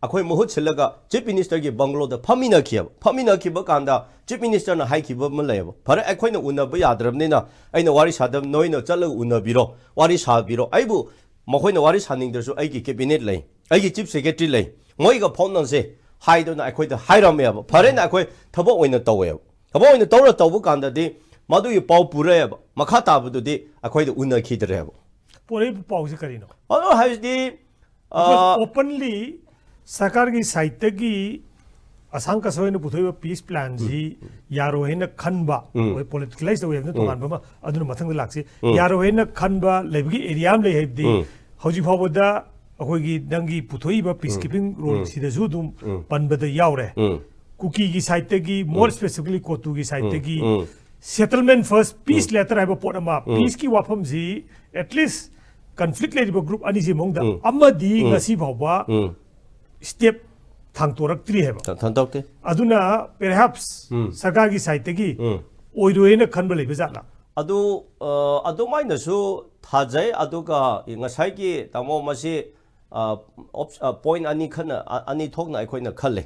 ꯑꯩꯈꯣꯏ ꯃꯍꯨꯠ ꯁꯤꯜꯂꯒ chief ministerꯒꯤ bungalowꯗ ꯐꯝꯃꯤꯟꯅꯈꯤꯑꯕ꯫ ꯐꯝꯃꯤꯟꯅꯈꯤꯕ ꯀꯥꯟꯗ chief ministerꯅ ꯍꯥꯏꯈꯤꯕ ꯑꯃ ꯂꯩꯌꯦꯕ, "ꯐꯔꯦ, ꯑꯩꯈꯣꯏꯅ ꯎꯅꯕ ꯌꯥꯗ꯭ꯔꯕꯅꯤꯅ ꯑꯩꯅ ꯋꯥꯔꯤ ꯁꯥꯗꯕ, ꯅꯣꯏꯅ ꯆꯠꯂꯒ ꯎꯅꯕꯤꯔꯣ, ꯋꯥꯔꯤ ꯁꯥꯕꯤꯔꯣ꯫ ꯑꯩꯕꯨ ꯃꯈꯣꯏꯅ ꯋꯥꯔꯤ ꯁꯥꯅꯤꯡꯗ꯭ꯔꯁꯨ ꯑꯩꯒꯤ cabinet ꯂꯩ, ꯑꯩꯒꯤ chief secretary ꯂꯩ, ꯃꯣꯏꯒ ꯐꯥꯎꯅꯁꯦ" ꯍꯥꯏꯗꯨꯅ ꯑꯩꯈꯣꯏꯗ ꯍꯥꯏꯔꯝꯃꯦꯕ꯫ ꯐꯔꯦꯅ ꯑꯩꯈꯣꯏ ꯊꯕꯛ ꯑꯣꯏꯅ ꯇꯧꯋꯦꯕ꯫ ꯊꯕꯛ ꯑꯣꯏꯅ ꯇꯧꯔ ꯇꯧꯕ ꯀꯥꯟꯗꯗꯤ ꯃꯗꯨꯒꯤ ꯄꯥꯎ ꯄꯨꯔꯛꯑꯦꯕ, ꯃꯈꯥ ꯇꯥꯕꯗꯨꯗꯤ ꯑꯩꯈꯣꯏꯗ ꯎꯅꯈꯤꯗ꯭ꯔꯦꯕ꯫ ꯄꯣꯔꯛꯏꯕ ꯄꯥꯎꯁꯦ ꯀꯔꯤꯅꯣ? ꯑꯗꯣ ꯍꯥꯏꯕꯗꯤ, ꯑ, Openly ꯁꯔꯀꯥꯔꯒꯤ sideꯇꯒꯤ ꯑꯁꯥꯝ ꯀꯁꯔ ꯑꯣꯏꯅ ꯄꯨꯊꯣꯛꯏꯕ peace planꯁꯤ ꯌꯥꯔꯣꯏ ꯍꯥꯏꯅ ꯈꯟꯕ, ꯑꯩꯈꯣꯏ politicalize ꯇꯧꯋꯦ ꯍꯥꯏꯕꯅ ꯇꯣꯉꯥꯟꯕ ꯑꯃ, ꯑꯗꯨꯅ ꯃꯊꯪꯗ ꯂꯥꯛꯁꯤ꯫ ꯌꯥꯔꯣꯏ ꯍꯥꯏꯅ ꯈꯟꯕ ꯂꯩꯕꯒꯤ area ꯑꯃ ꯂꯩ ꯍꯥꯏꯕꯗꯤ, ꯍꯧꯖꯤꯛ ꯐꯥꯎꯕꯗ ꯑꯩꯈꯣꯏꯒꯤ ꯅꯪꯒꯤ ꯄꯨꯊꯣꯛꯏꯕ peace keeping roleꯁꯤꯗꯁꯨ ꯑꯗꯨꯝ ꯄꯟꯕꯗ ꯌꯥꯎꯔꯦ꯫ ꯀꯨꯀꯤꯒꯤ sideꯇꯒꯤ, more specifically ꯀꯣꯇꯨꯒꯤ sideꯇꯒꯤ settlement first, peace letter ꯍꯥꯏꯕ ꯄꯣꯠ ꯑꯃ, peaceꯀꯤ ꯋꯥꯐꯝꯁꯤ at least conflict ꯂꯩꯔꯤꯕ group ꯑꯅꯤꯁꯤ ꯃꯅꯨꯡꯗ ꯑꯃꯗꯤ ꯉꯁꯤ ꯐꯥꯎꯕ step ꯊꯥꯡꯇꯣꯔꯛꯇ꯭ꯔꯤ ꯍꯥꯏꯕ꯫ ꯊꯥꯡꯇꯣꯛꯇꯦ꯫ ꯑꯗꯨꯅ perhaps ꯁꯔꯀꯥꯔꯒꯤ sideꯇꯒꯤ ꯑꯣꯏꯔꯣꯏꯅ ꯈꯟꯕ ꯂꯩꯕ ꯖꯥꯠꯂꯥ? ꯑꯗꯨ ꯑ, ꯑꯗꯨꯃꯥꯏꯅꯁꯨ ꯊꯥꯖꯩ꯫ ꯑꯗꯨꯒ ꯉꯁꯥꯏꯒꯤ ꯇꯥꯃꯣ, ꯃꯁꯤ ꯑ, ꯑꯣꯞ- ꯑ, ꯄꯣꯏꯟ ꯑꯅꯤ ꯈꯟꯅ ꯑ- ꯑꯅꯤ ꯊꯣꯛꯅ ꯑꯩꯈꯣꯏꯅ ꯈꯜꯂꯦ꯫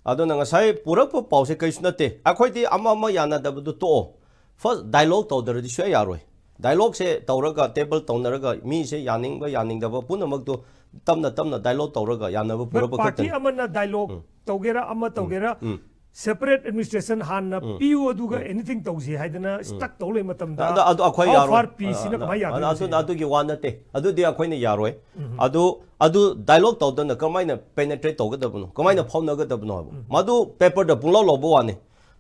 ꯑꯗꯨꯅ ꯉꯁꯥꯏ ꯄꯨꯔꯛꯄ ꯄꯥꯎꯁꯦ ꯀꯔꯤꯁꯨ ꯅꯠꯇꯦ꯫ ꯑꯩꯈꯣꯏꯗꯤ ꯑꯃ ꯑꯃ ꯌꯥꯅꯗꯕꯗꯨ ꯇꯣꯛꯑꯣ, ꯐꯥꯔꯁ ꯗꯥꯏꯂꯣꯒ ꯇꯧꯗ꯭ꯔꯗꯤ ꯁꯨꯡꯌꯥ ꯌꯥꯔꯣꯏ꯫ ꯗꯥꯏꯂꯣꯒꯁꯦ ꯇꯧꯔꯒ, ꯇꯦꯕꯜ ꯇꯧꯅꯔꯒ, ꯃꯤꯁꯦ ꯌꯥꯅꯤꯡꯕ ꯌꯥꯅꯤꯡꯗꯕ ꯄꯨꯝꯅꯃꯛꯇꯣ ꯇꯞꯅ ꯇꯞꯅ ꯗꯥꯏꯂꯣꯒ ꯇꯧꯔꯒ ꯌꯥꯅꯕ ꯄꯨꯔꯛꯄ ꯄꯥꯔꯇꯤ ꯈꯛꯇꯅꯤ꯫ ꯑꯃꯅ ꯗꯥꯏꯂꯣꯒ ꯇꯧꯒꯦꯔꯥ ꯑꯃ ꯇꯧꯒꯦꯔꯥ, ꯎꯝ꯫ ꯁꯦꯄꯔꯦꯠ ꯑꯦꯗꯃꯤꯅꯤꯁꯇ꯭ꯔꯦꯁꯟ ꯍꯥꯟꯅ ꯄꯤꯌꯨ, ꯑꯗꯨꯒ ꯑꯦꯅꯤꯊꯤꯡ ꯇꯧꯁꯤ ꯍꯥꯏꯗꯅ ꯁ꯭ꯇꯛ ꯇꯧ ꯂꯩ ꯃꯇꯝꯗ ꯑꯗ- ꯑꯗꯨ ꯑꯩꯈꯣꯏ how ꯌꯥꯔꯣꯏ꯫ far ꯄꯤꯁꯤꯅ ꯑ- ꯀꯃꯥꯏꯅ ꯑ- ꯌꯥꯗꯣꯏꯅꯣ ꯑꯗꯨ- ꯁꯤꯅꯤ? ꯑꯗꯨꯒꯤ ꯋꯥ ꯅꯠꯇꯦ꯫ ꯑꯗꯨꯗꯤ ꯑꯩꯈꯣꯏꯅ ꯌꯥꯔꯣꯏ꯫ ꯑꯗꯨ ꯑꯗꯨ ꯗꯥꯏꯂꯣꯒ ꯇꯧꯗꯅ ꯀꯃꯥꯏꯅ ꯄꯦꯅꯦꯇ꯭ꯔꯦꯠ ꯇꯧꯒꯗꯕꯅꯣ, ꯀꯃꯥꯏꯅ ꯐꯥꯎꯅꯒꯗꯕꯅꯣ ꯍꯥꯏꯕ, ꯃꯗꯨ ꯄꯦꯄꯔꯗ ꯄꯨꯡꯂꯧ ꯂꯧꯕ ꯋꯥꯅꯤ꯫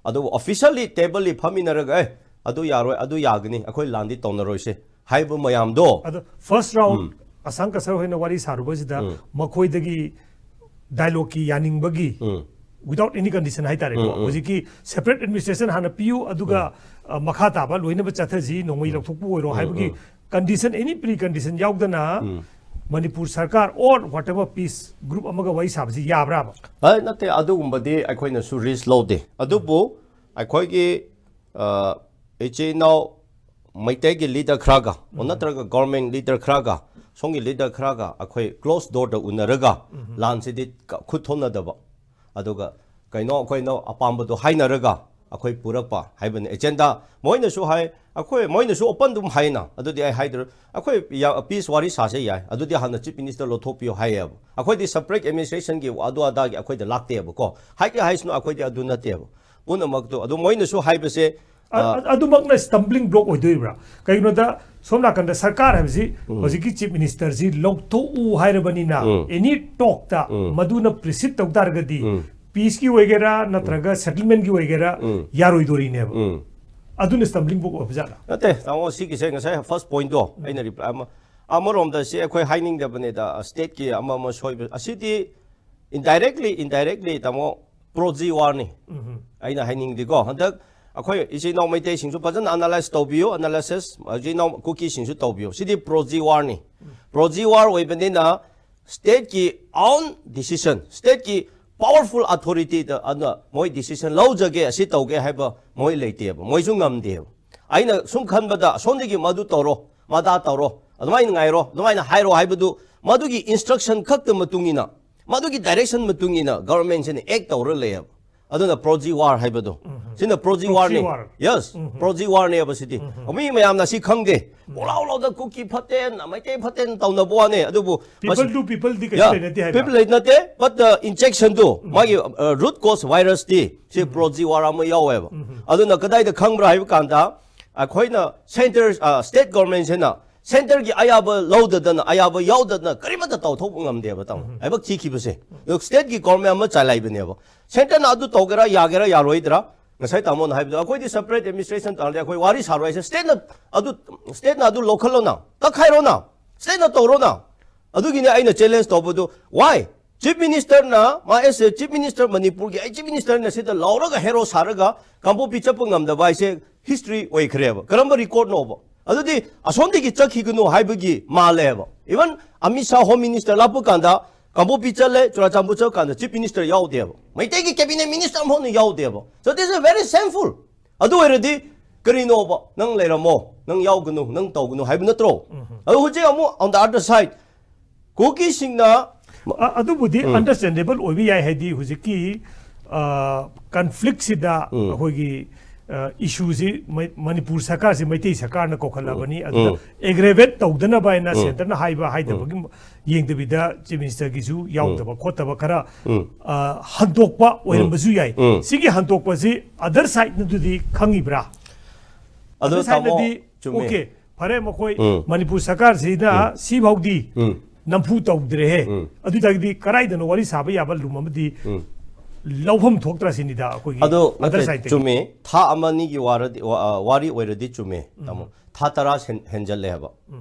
ꯑꯗꯨꯕꯨ ꯑꯣꯐꯤꯁꯤꯌꯦꯜꯂꯤ ꯇꯦꯕꯜꯂꯤ ꯐꯝꯃꯤꯟꯅꯔꯒ, "ꯑꯦ, ꯑꯗꯨ ꯌꯥꯔꯣꯏ, ꯑꯗꯨ ꯌꯥꯒꯅꯤ, ꯑꯩꯈꯣꯏ ꯂꯥꯟꯗꯤ ꯇꯧꯅꯔꯣꯏꯁꯦ" ꯍꯥꯏꯕ ꯃꯌꯥꯝꯗꯣ꯫ ꯑꯗꯣ ꯐꯥꯔꯁ ꯔꯥꯎꯟ ꯑꯁꯥꯡ ꯀꯁꯔ ꯍꯣꯏꯅ ꯋꯥꯔꯤ ꯁꯥꯔꯨꯕꯁꯤꯗ ꯃꯈꯣꯏꯗꯒꯤ ꯗꯥꯏꯂꯣꯒꯀꯤ ꯌꯥꯅꯤꯡꯕꯒꯤ, without any condition ꯍꯥꯏꯇꯥꯔꯦꯀꯣ, ꯍꯧꯖꯤꯛꯀꯤ ꯁꯦꯄꯔꯦꯠ ꯑꯦꯗꯃꯤꯅꯤꯁꯇ꯭ꯔꯦꯁꯟ ꯍꯥꯟꯅ ꯄꯤꯌꯨ, ꯑꯗꯨꯒ ꯑ, ꯃꯈꯥ ꯇꯥꯕ ꯂꯣꯏꯅꯕ ꯆꯠꯊꯁꯤ, ꯅꯣꯡꯃꯩ ꯂꯧꯊꯣꯛꯄ ꯑꯣꯏꯔꯣ ꯍꯥꯏꯕꯒꯤ ꯀꯟꯗꯤꯁꯟ, ꯑꯦꯅꯤ ꯄ꯭ꯔꯤ ꯀꯟꯗꯤꯁꯟ ꯌꯥꯎꯗꯅ ꯃꯅꯤꯄꯨꯔ ꯁꯔꯀꯥꯔ or whatever peace group ꯑꯃꯒ ꯋꯥꯔꯤ ꯁꯥꯕꯁꯤ ꯌꯥꯕ꯭ꯔꯥꯕ? ꯑ, ꯅꯠꯇꯦ, ꯑꯗꯨꯒꯨꯝꯕꯗꯤ ꯑꯩꯈꯣꯏꯅꯁꯨ ꯔꯤꯁ ꯂꯧꯗꯦ꯫ ꯑꯗꯨꯕꯨ ꯑꯩꯈꯣꯏꯒꯤ ꯑ, ꯏꯆꯤꯟ ꯏꯅꯥꯎ ꯃꯩꯇꯩꯒꯤ ꯂꯤꯗꯔ ꯈꯔꯒ, ꯑꯣ, ꯅꯠꯇ꯭ꯔꯒ ꯒꯣꯔꯃꯦꯟ ꯂꯤꯗꯔ ꯈꯔꯒ, ꯁꯣꯝꯒꯤ ꯂꯤꯗꯔ ꯈꯔꯒ ꯑꯩꯈꯣꯏ ꯀ꯭ꯂꯣꯁ ꯗꯣꯔꯗ ꯎꯅꯔꯒ ꯂꯥꯟꯁꯤꯗꯤ ꯀ- ꯈꯨꯠ ꯊꯣꯛꯅꯗꯕ, ꯑꯗꯨꯒ ꯀꯩꯅꯣ ꯑꯩꯈꯣꯏꯅ ꯑꯄꯥꯝꯕꯗꯣ ꯍꯥꯏꯅꯔꯒ ꯑꯩꯈꯣꯏ ꯄꯨꯔꯛꯄ ꯍꯥꯏꯕꯅꯤ꯫ ꯑꯦꯖꯦꯟꯗꯥ ꯃꯣꯏꯅꯁꯨ ꯍꯥꯏ, ꯑꯩꯈꯣꯏ ꯃꯣꯏꯅꯁꯨ ꯑꯣꯄꯟ ꯑꯗꯨꯝ ꯍꯥꯏꯅ, ꯑꯗꯨꯗꯤ ꯑꯩ ꯍꯥꯏꯗ꯭ꯔ-, ꯑꯩꯈꯣꯏ ꯄꯤꯁ ꯋꯥꯔꯤ ꯁꯥꯁꯦ ꯌꯥꯏ, ꯑꯗꯨꯗꯤ ꯍꯥꯟꯅ ꯆꯤꯐ ꯃꯤꯅꯤꯁꯇꯔ ꯂꯧꯊꯣꯛꯄꯤꯌꯣ ꯍꯥꯏꯌꯦꯕ꯫ ꯑꯩꯈꯣꯏꯗꯤ ꯁꯦꯄꯔꯦꯠ ꯑꯦꯗꯃꯤꯅꯤꯁꯇ꯭ꯔꯦꯁꯟꯒꯤ ꯑꯗꯨ ꯑꯗꯥꯒꯤ ꯑꯩꯈꯣꯏꯗ ꯂꯥꯛꯇꯦꯕꯀꯣ꯫ ꯍꯥꯏꯒꯦ ꯍꯥꯏꯁꯅꯨ, ꯑꯩꯈꯣꯏꯗꯤ ꯑꯗꯨ ꯅꯠꯇꯦꯕ꯫ ꯄꯨꯝꯅꯃꯛꯇꯣ ꯑꯗꯨ ꯃꯣꯏꯅꯁꯨ ꯍꯥꯏꯕꯁꯦ, ꯑ- ꯑ- ꯑꯗꯨꯃꯛꯅ ꯁ꯭ꯇꯝꯕ꯭ꯂꯤꯡ ꯕ꯭ꯂꯣꯛ ꯑꯣꯏꯗꯣꯔꯤꯕ꯭ꯔꯥ? ꯀꯩꯒꯤꯅꯣꯗ ꯁꯣꯝ ꯅꯥꯀꯟꯗ ꯁꯔꯀꯥꯔ ꯍꯥꯏꯕꯁꯤ ꯍꯧꯖꯤꯛꯀꯤ ꯆꯤꯐ ꯃꯤꯅꯤꯁꯇꯔꯁꯤ ꯂꯧꯊꯣꯛꯎ ꯍꯥꯏꯔꯕꯅꯤꯅ, ꯑꯦꯅꯤ ꯇꯣꯛꯇ ꯃꯗꯨꯅ ꯄ꯭ꯔꯤꯁꯤꯠ ꯇꯧ ꯇꯥꯔꯒꯗꯤ ꯄꯤꯁꯀꯤ ꯑꯣꯏꯒꯦꯔꯥ ꯅꯠꯇ꯭ꯔꯒ ꯁꯦꯇꯜꯃꯦꯟꯒꯤ ꯑꯣꯏꯒꯦꯔꯥ ꯌꯥꯔꯣꯏꯗꯣꯔꯤꯅꯦꯕ꯫ ꯑꯗꯨꯅ ꯁ꯭ꯇꯝꯕ꯭ꯂꯤꯡ ꯕ꯭ꯂꯣꯛ ꯑꯣꯏꯕꯖꯥꯠꯂꯥ? ꯅꯠꯇꯦ, ꯇꯥꯃꯣ, ꯁꯤꯒꯤꯁꯦ ꯉꯁꯥꯏ ꯐꯥꯔꯁ ꯄꯣꯏꯟꯗꯣ ꯑꯩꯅ ꯔꯤꯄ꯭ꯂꯥꯏ ꯑꯃ, ꯑꯃꯔꯣꯝꯗ ꯁꯤ ꯑꯩꯈꯣꯏ ꯍꯥꯏꯅꯤꯡꯗꯕꯅꯤꯗ, ꯁ꯭ꯇꯦꯠꯀꯤ ꯑꯃ ꯑꯃ ꯁꯣꯏꯕ ꯑꯁꯤꯗꯤ ꯏꯟꯗꯥꯏꯔꯦꯛꯂꯤ, ꯏꯟꯗꯥꯏꯔꯦꯛꯂꯤ, ꯇꯥꯃꯣ, ꯄ꯭ꯔꯣꯖꯤ ꯋꯥꯔꯅꯤ꯫ ꯑꯩꯅ ꯍꯥꯏꯅꯤꯡꯗꯤꯀꯣ, ꯍꯟꯗꯛ ꯑꯩꯈꯣꯏ ꯏꯆꯤꯟ ꯏꯅꯥꯎ ꯃꯩꯇꯩꯁꯤꯡꯁꯨ ꯐꯖꯅ ꯑꯦꯅꯥꯂꯥꯏꯁ ꯇꯧꯕꯤꯌꯨ, ꯑꯦꯅꯥꯂꯥꯏꯁꯤꯁ, ꯏꯆꯤꯟ ꯏꯅꯥꯎ ꯀꯨꯀꯤꯁꯤꯡꯁꯨ ꯇꯧꯕꯤꯌꯨ꯫ ꯁꯤꯗꯤ ꯄ꯭ꯔꯣꯖꯤ ꯋꯥꯔꯅꯤ꯫ ꯄ꯭ꯔꯣꯖꯤ ꯋꯥꯔ ꯑꯣꯏꯕꯅꯤꯅ ꯁ꯭ꯇꯦꯠꯀꯤ ꯑꯣꯟ ꯗꯤꯁꯤꯖꯟ, ꯁ꯭ꯇꯦꯠꯀꯤ ꯄꯥꯋꯔꯐꯨꯜ ꯑꯊꯣꯔꯤꯇꯤꯗ ꯑꯗꯨꯅ ꯃꯣꯏ ꯗꯤꯁꯤꯖꯟ ꯂꯧꯖꯒꯦ, ꯑꯁꯤ ꯇꯧꯒꯦ ꯍꯥꯏꯕ ꯃꯣꯏ ꯂꯩꯇꯦꯕ, ꯃꯣꯏꯁꯨ ꯉꯝꯗꯦꯕ꯫ ꯑꯩꯅ ꯁꯨꯝ ꯈꯟꯕꯗ ꯑꯁꯣꯝꯗꯒꯤ ꯃꯗꯨ ꯇꯧꯔꯣ, ꯃꯗꯥ ꯇꯧꯔꯣ, ꯑꯗꯨꯃꯥꯏꯅ ꯉꯥꯏꯔꯣ, ꯑꯗꯨꯃꯥꯏꯅ ꯍꯥꯏꯔꯣ ꯍꯥꯏꯕꯗꯨ, ꯃꯗꯨꯒꯤ instruction ꯈꯛꯇ ꯃꯇꯨꯡ ꯏꯟꯅ, ꯃꯗꯨꯒꯤ direction ꯃꯇꯨꯡ ꯏꯟꯅ government ꯁꯤꯅ act ꯇꯧꯔ ꯂꯩꯌꯦꯕ꯫ ꯑꯗꯨꯅ proxy war ꯍꯥꯏꯕꯗꯣ, ꯁꯤꯅ proxy war ꯅꯦ꯫ Proxy war. Yes, proxy war ꯅꯦꯕ ꯁꯤꯗꯤ꯫ ꯃꯤ ꯃꯌꯥꯝꯅ ꯁꯤ ꯈꯪꯗꯦ꯫ ꯄꯣꯂꯥꯎ ꯂꯥꯎꯗ ꯀꯨꯀꯤ ꯐꯠꯇꯦ, ꯃꯩꯇꯩ ꯐꯠꯇꯦꯅ ꯇꯧꯅꯕ ꯋꯥꯅꯦ꯫ ꯑꯗꯨꯕꯨ ꯃꯁꯤ- People to people ꯗꯤ ꯀꯩꯁꯨ Yeah, ꯂꯩꯅꯗꯦ ꯍꯥꯏꯕ꯫ People ꯂꯩꯅꯗꯦ, but injection ꯗꯨ, ꯃꯥꯒꯤ root cause virus T C proxy war ꯑꯃ ꯌꯥꯎꯋꯦꯕ꯫ ꯑꯗꯨꯅ ꯀꯗꯥꯏꯗ ꯈꯪꯕ꯭ꯔꯥ ꯍꯥꯏꯕ ꯀꯥꯟꯗ, ꯑꯩꯈꯣꯏꯅ centre, state government ꯁꯤꯅ centre ꯒꯤ ꯑꯌꯥꯕ ꯂꯧꯗꯗꯅ, ꯑꯌꯥꯕ ꯌꯥꯎꯗꯗꯅ ꯀꯔꯤꯃꯠꯇ ꯇꯧꯊꯣꯛꯄ ꯉꯝꯗꯦꯕ, ꯇꯥꯃꯣ꯫ ꯂꯥꯏꯕꯛ ꯊꯤꯈꯤꯕꯁꯦ꯫ ꯑꯗꯨ state ꯀꯤ government ꯑꯃ ꯆꯂꯥꯏꯕꯅꯦꯕ꯫ Centre ꯅ ꯑꯗꯨ ꯇꯧꯒꯦꯔꯥ, ꯌꯥꯒꯦꯔꯥ, ꯌꯥꯔꯣꯏꯗ꯭ꯔꯥ? ꯉꯁꯥꯏ ꯇꯥꯃꯣꯅ ꯍꯥꯏꯕꯗꯣ, ꯑꯩꯈꯣꯏꯗꯤ separate administration ꯇꯥꯔꯗꯤ ꯑꯩꯈꯣꯏ ꯋꯥꯔꯤ ꯁꯥꯔꯣꯏ ꯍꯥꯏꯁꯦ꯫ State ꯅ ꯑꯗꯨ, state ꯅ ꯑꯗꯨ ꯂꯧꯈꯠꯂꯣꯅ, ꯀꯛꯈꯥꯏꯔꯣꯅ, state ꯅ ꯇꯧꯔꯣꯅ꯫ ꯑꯗꯨꯒꯤꯅꯦ ꯑꯩꯅ challenge ꯇꯧꯕꯗꯨ꯫ Why? Chief Minister ꯅ, ꯃꯥ as a Chief Minister ꯃꯅꯤꯄꯨꯔꯒꯤ, ꯑꯩ Chief Minister ꯅ ꯁꯤꯗ ꯂꯥꯎꯔꯒ hero ꯁꯥꯔꯒ ꯀꯥꯡꯄꯣꯛꯄꯤ ꯆꯠꯄ ꯉꯝꯗꯕ ꯍꯥꯏꯁꯦ history ꯑꯣꯏꯈ꯭ꯔꯦꯕ꯫ ꯀꯔꯝꯕ record ꯅꯣꯕ? ꯑꯗꯨꯗꯤ ꯑꯁꯣꯝꯗꯒꯤ ꯆꯠꯈꯤꯒꯅꯨ ꯍꯥꯏꯕꯒꯤ ꯃꯥꯜꯂꯦꯕ꯫ Even ꯑꯃꯤꯠ ꯁꯥ Home Minister ꯂꯥꯛꯄ ꯀꯥꯟꯗ ꯀꯥꯡꯄꯣꯛꯄꯤ ꯆꯠꯂꯦ, ꯆꯨꯔꯥꯆꯥꯟꯄꯨꯔ ꯆꯠꯄ ꯀꯥꯟꯗ Chief Minister ꯌꯥꯎꯗꯦꯕ꯫ ꯃꯩꯇꯩꯒꯤ cabinet minister ꯑꯃꯐꯥꯎꯅ ꯌꯥꯎꯗꯦꯕ꯫ So this is very shameful. ꯑꯗꯨ ꯑꯣꯏꯔꯗꯤ ꯀꯔꯤꯅꯣꯕ? ꯅꯪ ꯂꯩꯔꯝꯃꯣ, ꯅꯪ ꯌꯥꯎꯒꯅꯨ, ꯅꯪ ꯇꯧꯒꯅꯨ ꯍꯥꯏꯕ ꯅꯠꯇ꯭ꯔꯣ? ꯑꯗꯨ ꯍꯧꯖꯤꯛ ꯑꯃꯨꯛ on the other side, ꯀꯨꯀꯤꯁꯤꯡꯅ ꯑ- ꯑꯗꯨꯕꯨꯗꯤ understandable ꯑꯣꯏꯕ ꯌꯥꯏ, ꯍꯥꯏꯗꯤ ꯍꯧꯖꯤꯛꯀꯤ conflict ꯁꯤꯗ ꯑꯩꯈꯣꯏꯒꯤ issue ꯁꯤ ꯃ- ꯃꯅꯤꯄꯨꯔ ꯁꯔꯀꯥꯔꯁꯤ ꯃꯩꯇꯩ ꯁꯔꯀꯥꯔꯅ ꯀꯧꯈꯠꯂꯕꯅꯤ, ꯑꯗꯨꯗ aggravate ꯇꯧꯗꯅꯕ ꯍꯥꯏꯅ centre ꯅ ꯍꯥꯏꯕ ꯍꯥꯏꯗꯕꯒꯤ ꯌꯦꯡꯗꯕꯤꯗ Chief Minister ꯒꯤꯁꯨ ꯌꯥꯎꯗꯕ ꯈꯣꯠꯇꯕ ꯈꯔ ꯑ, ꯍꯟꯗꯣꯛꯄ ꯑꯣꯏꯔꯝꯕꯁꯨ ꯌꯥꯏ꯫ ꯁꯤꯒꯤ ꯍꯟꯗꯣꯛꯄꯁꯤ other side ꯅꯗꯨꯗꯤ ꯈꯪꯉꯤꯕ꯭ꯔꯥ? ꯑꯗꯨ Other side ꯇꯥꯃꯣ, ꯅꯗꯤ, ꯆꯨꯝꯃꯦ꯫ OK, ꯐꯔꯦ, ꯃꯈꯣꯏ ꯃꯅꯤꯄꯨꯔ ꯁꯔꯀꯥꯔꯁꯤꯅ ꯁꯤꯐꯥꯎꯗꯤ ꯅꯝꯐꯨ ꯇꯧꯗ꯭ꯔꯦꯍꯦ꯫ ꯑꯗꯨ ꯑꯣꯏꯇꯥꯔꯒꯗꯤ ꯀꯗꯥꯏꯗꯅꯣ ꯋꯥꯔꯤ ꯁꯥꯕ ꯌꯥꯕ ꯂꯨꯝ ꯑꯃꯗꯤ ꯂꯧꯐꯝ ꯊꯣꯛꯇ꯭ꯔꯥ ꯁꯤꯅꯤꯗ ꯑꯩꯈꯣꯏꯒꯤ ꯑꯗꯣ other ꯅꯠꯇꯦ, side ꯇꯒꯤ꯫ ꯆꯨꯝꯃꯦ꯫ ꯊꯥ ꯑꯃ ꯑꯅꯤꯒꯤ ꯋꯥꯔꯗꯤ- ꯋꯥ- ꯑ, ꯋꯥꯔꯤ ꯑꯣꯏꯔꯗꯤ ꯆꯨꯝꯃꯦ, ꯇꯥꯃꯣ꯫ ꯊꯥ ꯇꯔꯥ ꯍꯦꯟ- ꯍꯦꯟꯖꯜꯂꯦ ꯍꯥꯏꯕ꯫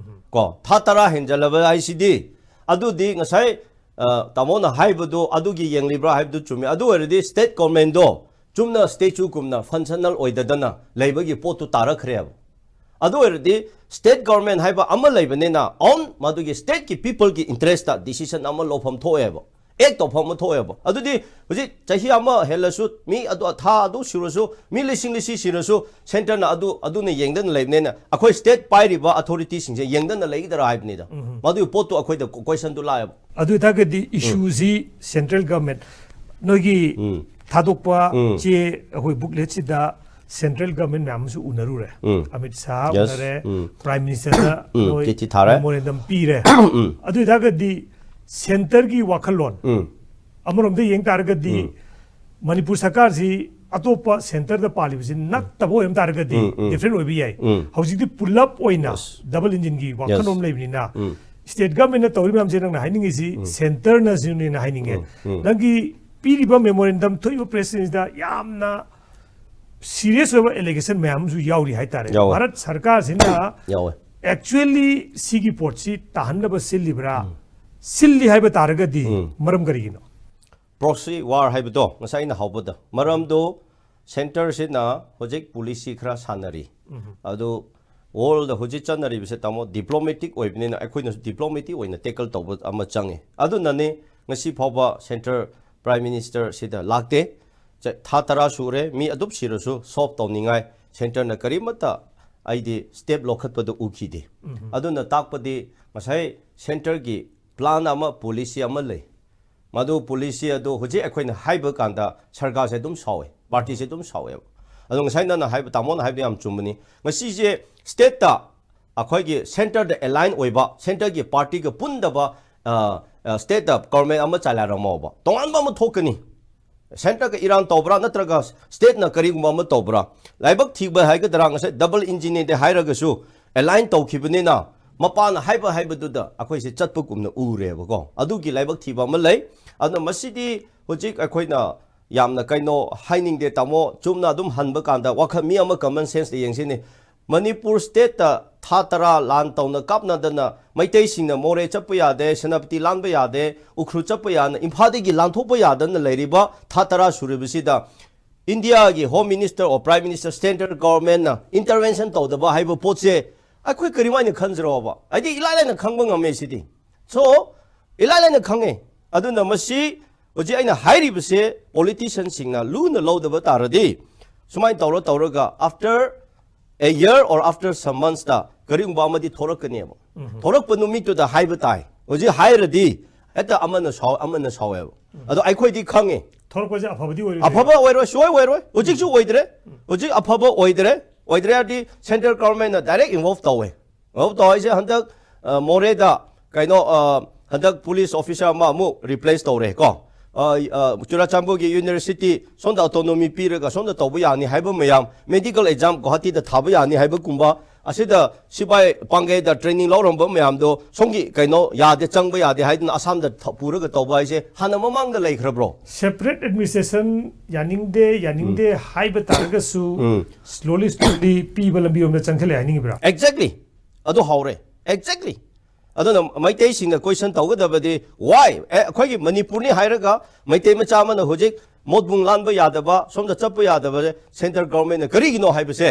ꯀꯣ, ꯊꯥ ꯇꯔꯥ ꯍꯦꯟꯖꯜꯂꯕ ꯍꯥꯏꯁꯤꯗꯤ, ꯑꯗꯨꯗꯤ ꯉꯁꯥꯏ, ꯑ, ꯇꯥꯃꯣꯅ ꯍꯥꯏꯕꯗꯣ ꯑꯗꯨꯒꯤ ꯌꯦꯡꯂꯤꯕ꯭ꯔꯥ ꯍꯥꯏꯕꯗꯨ ꯆꯨꯝꯃꯦ꯫ ꯑꯗꯨ ꯑꯣꯏꯔꯗꯤ state government ꯗꯣ ꯆꯨꯝꯅ statue ꯀꯨꯝꯅ functional ꯑꯣꯏꯗꯗꯅ ꯂꯩꯕꯒꯤ ꯄꯣꯠꯇꯨ ꯇꯥꯔꯛꯈ꯭ꯔꯦꯕ꯫ ꯑꯗꯨ ꯑꯣꯏꯔꯗꯤ state government ꯍꯥꯏꯕ ꯑꯃ ꯂꯩꯕꯅꯤꯅ, on ꯃꯗꯨꯒꯤ state ꯀꯤ people ꯒꯤ interest ꯇ decision ꯑꯃ ꯂꯧꯐꯝ ꯊꯣꯛꯑꯦꯕ꯫ ꯑꯦꯛ ꯇꯧꯐꯝ ꯑꯃ ꯊꯣꯛꯑꯦꯕ꯫ ꯑꯗꯨꯗꯤ ꯍꯧꯖꯤꯛ ꯆꯍꯤ ꯑꯃ ꯍꯦꯜꯂꯁꯨ, ꯃꯤ ꯑꯗꯨ, ꯊꯥ ꯑꯗꯨ ꯁꯨꯔꯁꯨ, ꯃꯤ ꯂꯤꯁꯤꯡ ꯂꯤꯁꯤꯡ ꯁꯤꯔꯁꯨ, ꯁꯦꯟꯇꯔꯅ ꯑꯗꯨ, ꯑꯗꯨꯅ ꯌꯦꯡꯗꯅ ꯂꯩꯕꯅꯤꯅ, ꯑꯩꯈꯣꯏ ꯁ꯭ꯇꯦꯠ ꯄꯥꯏꯔꯤꯕ ꯑꯊꯣꯔꯤꯇꯤꯁꯤꯡꯁꯦ ꯌꯦꯡꯗꯅ ꯂꯩꯒꯗ꯭ꯔꯥ ꯍꯥꯏꯕꯅꯤꯗ꯫ ꯃꯗꯨꯒꯤ ꯄꯣꯠꯇꯨ ꯑꯩꯈꯣꯏꯗ ꯀꯣꯏꯁꯟꯗꯨ ꯂꯥꯛꯑꯦꯕ꯫ ꯑꯗꯨ ꯑꯣꯏꯇꯥꯔꯒꯗꯤ ꯏꯁꯨꯁꯤ ꯁꯦꯟꯇ꯭ꯔꯦꯜ ꯒꯚꯔꯟꯃꯦꯟ ꯅꯣꯏꯒꯤ ꯊꯥꯗꯣꯛꯄ ꯆꯦ, ꯑꯩꯈꯣꯏ ꯕꯨꯛꯂꯦꯠꯁꯤꯗ ꯁꯦꯟꯇ꯭ꯔꯦꯜ ꯒꯚꯔꯟꯃꯦꯟ ꯃꯌꯥꯝ ꯑꯃꯁꯨ ꯎꯅꯔꯨꯔꯦ꯫ ꯑꯃꯤꯠ ꯁꯥꯍ Yes. ꯎꯅꯔꯦ, ꯎꯝ. ꯄ꯭ꯔꯥꯏꯝ ꯃꯤꯅꯤꯁꯇꯔꯗ ꯎꯝ, ꯅꯣꯏ ꯆꯤꯊꯤ ꯊꯥꯔꯦ꯫ ꯃꯦꯃꯣꯔꯦꯟꯗꯝ ꯄꯤꯔꯦ꯫ ꯑꯗꯨ ꯑꯣꯏꯇꯥꯔꯒꯗꯤ ꯁꯦꯟꯇꯔꯒꯤ ꯋꯥꯈꯜꯂꯣꯟ ꯎꯝ. ꯑꯃꯔꯣꯝꯗ ꯌꯦꯡ ꯇꯥꯔꯒꯗꯤ ꯃꯅꯤꯄꯨꯔ ꯁꯔꯀꯥꯔꯁꯤ ꯑꯇꯣꯞꯄ ꯁꯦꯟꯇꯔꯗ ꯄꯥꯜꯂꯤꯕꯁꯤ ꯅꯠꯇꯕ ꯑꯣꯏꯔꯝ ꯇꯥꯔꯒꯗꯤ ꯎꯝ, ꯎꯝ. ꯗꯤꯐ꯭ꯔꯦꯟ ꯑꯣꯏꯕ ꯌꯥꯏ꯫ ꯎꯝ. ꯍꯧꯖꯤꯛꯇꯤ ꯄꯨꯂꯞ ꯑꯣꯏꯅ Yes. ꯗꯕꯜ ꯏꯟꯖꯤꯟꯒꯤ ꯋꯥꯈꯜꯂꯣꯟ Yes. ꯂꯩꯕꯅꯤꯅ ꯎꯝ. ꯁ꯭ꯇꯦꯠ ꯒꯚꯔꯟꯃꯦꯟꯅ ꯇꯧꯔꯤꯕ ꯃꯌꯥꯝꯁꯦ ꯅꯪꯅ ꯍꯥꯏꯅꯤꯡꯉꯤꯁꯤ ꯁꯦꯟꯇꯔꯅꯁꯨꯅꯦꯅ ꯍꯥꯏꯅꯤꯡꯉꯦ꯫ ꯎꯝ, ꯎꯝ. ꯅꯪꯒꯤ ꯄꯤꯔꯤꯕ ꯃꯦꯃꯣꯔꯦꯟꯗꯝ ꯊꯣꯛꯏꯕ ꯄ꯭ꯔꯦꯁ ꯔꯤꯂꯤꯖꯇ ꯌꯥꯝꯅ ꯁꯤꯔꯤꯌꯁ ꯑꯣꯏꯕ ꯑꯦꯂꯤꯒꯦꯁꯟ ꯃꯌꯥꯝ ꯑꯃꯁꯨ ꯌꯥꯎꯔꯤ ꯍꯥꯏꯇꯥꯔꯦ꯫ ꯌꯥꯎꯋꯦ꯫ ꯚꯥꯔꯠ ꯁꯔꯀꯥꯔꯁꯤꯅ ꯌꯥꯎꯋꯦ꯫ ꯑꯦꯛꯆꯨꯋꯦꯜꯂꯤ ꯁꯤꯒꯤ ꯄꯣꯠꯁꯤ ꯇꯥꯍꯟꯅꯕ ꯁꯤꯜꯂꯤꯕ꯭ꯔꯥ? ꯁꯤꯜꯂꯤ ꯍꯥꯏꯕ ꯇꯥꯔꯒꯗꯤ ꯎꯝ. ꯃꯔꯝ ꯀꯔꯤꯒꯤꯅꯣ? ꯄ꯭ꯔꯣꯛꯁꯤ ꯋꯥꯔ ꯍꯥꯏꯕꯗꯣ ꯉꯁꯥꯏ ꯑꯩꯅ ꯍꯧꯕꯗ, ꯃꯔꯝꯗꯣ ꯁꯦꯟꯇꯔꯁꯤꯅ ꯍꯧꯖꯤꯛ ꯄꯣꯂꯤꯁꯤ ꯈꯔ ꯁꯥꯟꯅꯔꯤ꯫ ꯑꯗꯨ ꯋꯥꯔꯜꯗ ꯍꯧꯖꯤꯛ ꯆꯠꯅꯔꯤꯕꯁꯦ, ꯇꯥꯃꯣ, ꯗꯤꯄ꯭ꯂꯣꯃꯦꯇꯤꯛ ꯑꯣꯏꯕꯅꯤꯅ ꯑꯩꯈꯣꯏꯅꯁꯨ ꯗꯤꯄ꯭ꯂꯣꯃꯦꯇꯤꯛ ꯑꯣꯏꯅ ꯇꯦꯀꯜ ꯇꯧꯕ ꯑꯃ ꯆꯪꯉꯤ꯫ ꯑꯗꯨꯅꯅꯤ ꯉꯁꯤ ꯐꯥꯎꯕ ꯁꯦꯟꯇꯔ ꯄ꯭ꯔꯥꯏꯝ ꯃꯤꯅꯤꯁꯇꯔ ꯁꯤꯗ ꯂꯥꯛꯇꯦ꯫ ꯆ-, ꯊꯥ ꯇꯔꯥ ꯁꯨꯔꯦ, ꯃꯤ ꯑꯗꯨꯝ ꯁꯤꯔꯁꯨ ꯁꯣꯜꯕ ꯇꯧꯅꯤꯡꯉꯥꯏ ꯁꯦꯟꯇꯔꯅ ꯀꯔꯤꯃꯠꯇ ꯑꯩꯗꯤ ꯁ꯭ꯇꯦꯞ ꯂꯧꯈꯠꯄꯗꯨ ꯎꯈꯤꯗꯦ꯫ ꯑꯗꯨꯅ ꯇꯥꯛꯄꯗꯤ ꯉꯁꯥꯏ ꯁꯦꯟꯇꯔꯒꯤ ꯄ꯭ꯂꯥꯟ ꯑꯃ, ꯄꯣꯂꯤꯁꯤ ꯑꯃ ꯂꯩ꯫ ꯃꯗꯨ ꯄꯣꯂꯤꯁꯤ ꯑꯗꯨ ꯍꯧꯖꯤꯛ ꯑꯩꯈꯣꯏꯅ ꯍꯥꯏꯕ ꯀꯥꯟꯗ ꯁꯔꯀꯥꯔꯁꯦ ꯑꯗꯨꯝ ꯁꯥꯎꯋꯦ, ꯄꯥꯔꯇꯤꯁꯦ ꯑꯗꯨꯝ ꯁꯥꯎꯋꯦꯕ꯫ ꯑꯗꯣ ꯉꯁꯥꯏ ꯅꯪꯅ ꯍꯥꯏꯕ, ꯇꯥꯃꯣꯅ ꯍꯥꯏꯕꯗꯣ ꯌꯥꯝ ꯆꯨꯝꯕꯅꯤ꯫ ꯉꯁꯤꯁꯦ ꯁ꯭ꯇꯦꯠꯇ ꯑꯩꯈꯣꯏꯒꯤ ꯁꯦꯟꯇꯔꯗ ꯑꯦꯂꯥꯏꯟ ꯑꯣꯏꯕ, ꯁꯦꯟꯇꯔꯒꯤ ꯄꯥꯔꯇꯤꯒ ꯄꯨꯟꯗꯕ, ꯑ, ꯑ, ꯁ꯭ꯇꯦꯠꯇ ꯒꯣꯔꯃꯦꯟ ꯑꯃ ꯆꯂꯥꯏꯔꯝꯃꯣꯕ, ꯇꯣꯉꯥꯟꯕ ꯑꯃ ꯊꯣꯛꯀꯅꯤ꯫ ꯁꯦꯟꯇꯔꯒ ꯏꯔꯥꯡ ꯇꯧꯕ꯭ꯔꯥ, ꯅꯠꯇ꯭ꯔꯒ ꯁ꯭ꯇꯦꯠꯅ ꯀꯔꯤꯒꯨꯝꯕ ꯑꯃ ꯇꯧꯕ꯭ꯔꯥ? ꯂꯥꯏꯕꯛ ꯊꯤꯕ ꯍꯥꯏꯒꯗ꯭ꯔꯥ, ꯉꯁꯥꯏ ꯗꯕꯜ ꯏꯟꯖꯤꯟꯅꯦꯗꯤ ꯍꯥꯏꯔꯒꯁꯨ, ꯑꯦꯂꯥꯏꯟ ꯇꯧꯈꯤꯕꯅꯤꯅ ꯃꯄꯥꯅ ꯍꯥꯏꯕ ꯍꯥꯏꯕꯗꯨꯗ ꯑꯩꯈꯣꯏꯁꯦ ꯆꯠꯄꯒꯨꯝꯅ ꯎꯔꯦꯕꯀꯣ꯫ ꯑꯗꯨꯒꯤ ꯂꯥꯏꯕꯛ ꯊꯤꯕ ꯑꯃ ꯂꯩ꯫ ꯑꯗꯨꯅ ꯃꯁꯤꯗꯤ ꯍꯧꯖꯤꯛ ꯑꯩꯈꯣꯏꯅ ꯌꯥꯝꯅ ꯀꯩꯅꯣ ꯍꯥꯏꯅꯤꯡꯗꯦ, ꯇꯥꯃꯣ꯫ ꯆꯨꯝꯅ ꯑꯗꯨꯝ ꯍꯟꯕ ꯀꯥꯟꯗ ꯋꯥꯈꯜ ꯃꯤ ꯑꯃ ꯀꯃꯟ ꯁꯦꯟꯁꯇ ꯌꯦꯡꯁꯤꯅꯦ꯫ ꯃꯅꯤꯄꯨꯔ ꯁ꯭ꯇꯦꯠꯇ ꯊꯥ ꯇꯔꯥ ꯂꯥꯟ ꯇꯧꯅ ꯀꯥꯞꯅꯗꯅ ꯃꯩꯇꯩꯁꯤꯡꯅ ꯃꯣꯔꯦ ꯆꯠꯄ ꯌꯥꯗꯦ, ꯁꯦꯅꯥꯄꯇꯤ ꯂꯥꯟꯕ ꯌꯥꯗꯦ, ꯎꯈ꯭ꯔꯨꯜ ꯆꯠꯄ ꯌꯥꯗꯦ, ꯏꯝꯐꯥꯜꯗꯒꯤ ꯂꯥꯟꯊꯣꯛꯄ ꯌꯥꯗꯅ ꯂꯩꯔꯤꯕ ꯊꯥ ꯇꯔꯥ ꯁꯨꯔꯤꯕꯁꯤꯗ, ꯏꯟꯗꯤꯌꯥꯒꯤ home minister or prime minister, central ꯒꯣꯚꯔꯟꯃꯦꯟꯠꯅ ꯏꯟꯇꯔꯚꯦꯟꯁꯟ ꯇꯧꯗꯕ ꯍꯥꯏꯕ ꯄꯣꯠꯁꯦ ꯑꯩꯈꯣꯏ ꯀꯔꯤꯃꯥꯏꯅ ꯈꯟꯖꯔꯣꯕ? ꯍꯥꯏꯗꯤ ꯏꯂꯥꯏ ꯂꯥꯏꯅ ꯈꯪꯕ ꯉꯝꯃꯦ ꯁꯤꯗꯤ꯫ ꯁꯣ, ꯏꯂꯥꯏ ꯂꯥꯏꯅ ꯈꯪꯉꯦ꯫ ꯑꯗꯨꯅ ꯃꯁꯤ ꯍꯧꯖꯤꯛ ꯑꯩꯅ ꯍꯥꯏꯔꯤꯕꯁꯦ ꯄꯣꯂꯤꯇꯤꯁꯤꯌꯥꯟꯁꯤꯡꯅ ꯂꯨꯅ ꯂꯧꯗꯕ ꯇꯥꯔꯗꯤ, ꯁꯨꯃꯥꯏꯅ ꯇꯧꯔ ꯇꯧꯔꯒ after a year or after some months ꯇ ꯀꯔꯤꯒꯨꯝꯕ ꯑꯃꯗꯤ ꯊꯣꯔꯛꯀꯅꯦꯕ꯫ ꯊꯣꯔꯛꯄ ꯅꯨꯃꯤꯠꯇꯨꯗ ꯍꯥꯏꯕ ꯇꯥꯏ꯫ ꯍꯧꯖꯤꯛ ꯍꯥꯏꯔꯗꯤ ꯍꯦꯛꯇ ꯑꯃꯅ ꯁꯥꯎ, ꯑꯃꯅ ꯁꯥꯎꯋꯦꯕ꯫ ꯑꯗꯣ ꯑꯩꯈꯣꯏꯗꯤ ꯈꯪꯉꯤ꯫ ꯊꯣꯔꯛꯄꯁꯦ ꯑꯐꯕꯗꯤ ꯑꯣꯏꯔꯣꯏ꯫ ꯑꯐꯕ ꯑꯣꯏꯔꯣꯏ, ꯁꯨꯡꯑꯣꯏ ꯑꯣꯏꯔꯣꯏ, ꯍꯧꯖꯤꯛꯁꯨ ꯑꯣꯏꯗ꯭ꯔꯦ꯫ ꯍꯧꯖꯤꯛ ꯑꯐꯕ ꯑꯣꯏꯗ꯭ꯔꯦ꯫ ꯑꯣꯏꯗ꯭ꯔꯦ ꯍꯥꯏꯔꯗꯤ central government ꯅ direct involve ꯇꯧꯋꯦ꯫ Involve ꯇꯧ ꯍꯥꯏꯁꯦ ꯍꯟꯗꯛ, ꯑ, ꯃꯣꯔꯦꯗ ꯀꯩꯅꯣ, ꯑ, ꯍꯟꯗꯛ police officer ꯑꯃ ꯑꯃꯨꯛ replace ꯇꯧꯔꯦ ꯀꯣ꯫ ꯑ, ꯑ, ꯆꯨꯔꯥꯆꯥꯟꯄꯨꯔꯒꯤ university ꯁꯣꯝꯗ autonomy ꯄꯤꯔꯒ ꯁꯣꯝꯗ ꯇꯧꯕ ꯌꯥꯅꯤ ꯍꯥꯏꯕ ꯃꯌꯥꯝ, medical exam ꯒꯨꯋꯥꯍꯥꯇꯤꯗ ꯊꯥꯕ ꯌꯥꯅꯤ ꯍꯥꯏꯕꯒꯨꯝꯕ, ꯑꯁꯤꯗ ꯁꯤꯕꯥꯏ ꯄꯥꯡꯒꯩꯗ training ꯂꯧꯔꯝꯕ ꯃꯌꯥꯝꯗꯣ ꯁꯣꯝꯒꯤ ꯀꯩꯅꯣ ꯌꯥꯗꯦ, ꯆꯪꯕ ꯌꯥꯗꯦ ꯍꯥꯏꯗꯅ ꯑꯁꯥꯝꯗ ꯊ-, ꯄꯨꯔꯒ ꯇꯧꯕ ꯍꯥꯏꯁꯦ ꯍꯥꯟꯅ ꯃꯃꯥꯡꯗ ꯂꯩꯈ꯭ꯔꯕ꯭ꯔꯣ? Separate administration ꯌꯥꯅꯤꯡꯗꯦ, ꯌꯥꯅꯤꯡꯗꯦ ꯍꯥꯏꯕ ꯇꯥꯔꯒꯁꯨ, slowly slowly ꯄꯤꯕ ꯂꯝꯕꯤꯔꯣꯝꯗ ꯆꯪꯁꯤꯜꯂꯦ ꯍꯥꯏꯅꯤꯡꯉꯤꯕ꯭ꯔꯥ? Exactly. ꯑꯗꯨ ꯍꯧꯔꯦ꯫ Exactly. ꯑꯗꯨꯅ ꯃꯩꯇꯩꯁꯤꯡꯅ question ꯇꯧꯒꯗꯕꯗꯤ, why? ꯑꯦ, ꯑꯩꯈꯣꯏꯒꯤ ꯃꯅꯤꯄꯨꯔꯅꯤ ꯍꯥꯏꯔꯒ ꯃꯩꯇꯩ ꯃꯆꯥ ꯑꯃꯅ ꯍꯧꯖꯤꯛ ꯃꯣꯠꯕꯨꯡ ꯂꯥꯟꯕ ꯌꯥꯗꯕ, ꯁꯣꯝꯗ ꯆꯠꯄ ꯌꯥꯗꯕꯁꯦ central government ꯅ ꯀꯔꯤꯒꯤꯅꯣ ꯍꯥꯏꯕꯁꯦ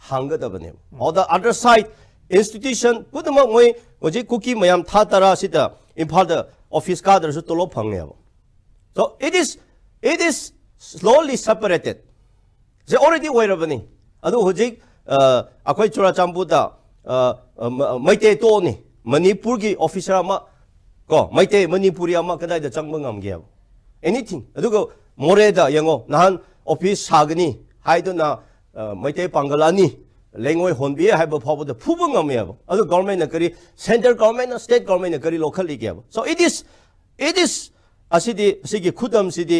ꯍꯪꯒꯗꯕꯅꯦꯕ꯫ On the other side, institution ꯄꯨꯝꯅꯃꯛ ꯃꯣꯏ ꯍꯧꯖꯤꯛ ꯀꯨꯀꯤ ꯃꯌꯥꯝ ꯊꯥ ꯇꯔꯥ ꯁꯤꯗ ꯏꯝꯐꯥꯜꯗ office ꯀꯥꯗ꯭ꯔꯁꯨ ꯇꯣꯂꯣꯞ ꯐꯪꯉꯦꯕ꯫ So it is, it is slowly separated. Say already ꯑꯣꯏꯔꯕꯅꯤ꯫ ꯑꯗꯨ ꯍꯧꯖꯤꯛ, ꯑ, ꯑꯩꯈꯣꯏ ꯆꯨꯔꯥꯆꯥꯟꯄꯨꯔꯗ, ꯑ, ꯑ, ꯃ-, ꯃꯩꯇꯩ ꯇꯣꯛꯑꯅꯤ, ꯃꯅꯤꯄꯨꯔꯒꯤ officer ꯑꯃ, ꯀꯣ, ꯃꯩꯇꯩ ꯃꯅꯤꯄꯨꯔꯤ ꯑꯃ ꯀꯗꯥꯏꯗ ꯆꯪꯕ ꯉꯝꯒꯦꯕ? Anything. ꯑꯗꯨꯒ ꯃꯣꯔꯦꯗ ꯌꯦꯡꯉꯣ, ꯅꯍꯥꯟ office ꯁꯥꯒꯅꯤ ꯍꯥꯏꯗꯨꯅ, ꯑ, ꯃꯩꯇꯩ ꯄꯥꯡꯒꯜ ꯑꯅꯤ ꯂꯩꯉꯣꯏ ꯍꯣꯟꯕꯤ ꯍꯥꯏꯕ ꯐꯥꯎꯕꯗ ꯐꯨꯕ ꯉꯝꯃꯦꯕ꯫ ꯑꯗꯨ government ꯅ ꯀꯔꯤ, central government ꯅ, state government ꯅ ꯀꯔꯤ ꯂꯧꯈꯠꯂꯤꯒꯦꯕ? So it is, it is, ꯑꯁꯤꯗꯤ, ꯑꯁꯤꯒꯤ ꯈꯨꯗꯝꯁꯤꯗꯤ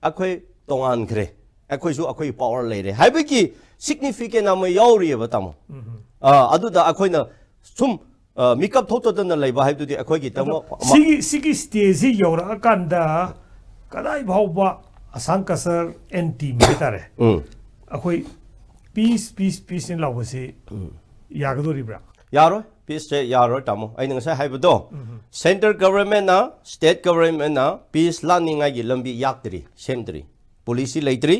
ꯑꯩꯈꯣꯏ ꯇꯣꯉꯥꯟꯈ꯭ꯔꯦ꯫ ꯑꯩꯈꯣꯏꯁꯨ ꯑꯩꯈꯣꯏꯒꯤ power ꯂꯩꯔꯦ ꯍꯥꯏꯕꯒꯤ significant ꯑꯃ ꯌꯥꯎꯔꯤꯑꯕ, ꯇꯥꯃꯣ꯫ ꯑꯥ, ꯑꯗꯨꯗ ꯑꯩꯈꯣꯏꯅ ꯁꯨꯝ, ꯑ, ꯃꯤꯀꯞ ꯊꯣꯛꯇꯗꯅ ꯂꯩꯕ ꯍꯥꯏꯕꯗꯨꯗꯤ ꯑꯩꯈꯣꯏꯒꯤꯗꯃꯛ ꯑꯃ- ꯁꯤꯒꯤ, ꯁꯤꯒꯤ stage ꯁꯤ ꯌꯧꯔꯛꯑꯀꯥꯟꯗ ꯀꯗꯥꯏ ꯐꯥꯎꯕ ꯑꯁꯥꯝ ꯀꯁꯔ ꯑꯦꯟ ꯇꯤꯝ ꯍꯥꯏꯇꯥꯔꯦ, ꯎꯝ꯫ ꯑꯩꯈꯣꯏ peace, peace, peace ꯅ ꯂꯥꯎꯕꯁꯤ ꯌꯥꯒꯗꯣꯔꯤꯕ꯭ꯔꯥ? ꯌꯥꯔꯣꯏ, peace ꯁꯦ ꯌꯥꯔꯣꯏ, ꯇꯥꯃꯣ꯫ ꯑꯩꯅ ꯉꯁꯥꯏ ꯍꯥꯏꯕꯗꯣ, central government ꯅ, state government ꯅ peace ꯂꯥꯛꯅꯤꯡꯉꯥꯏꯒꯤ ꯂꯝꯕꯤ ꯌꯥꯛꯇ꯭ꯔꯤ, ꯁꯦꯝꯗ꯭ꯔꯤ, policy ꯂꯩꯇ꯭ꯔꯤ,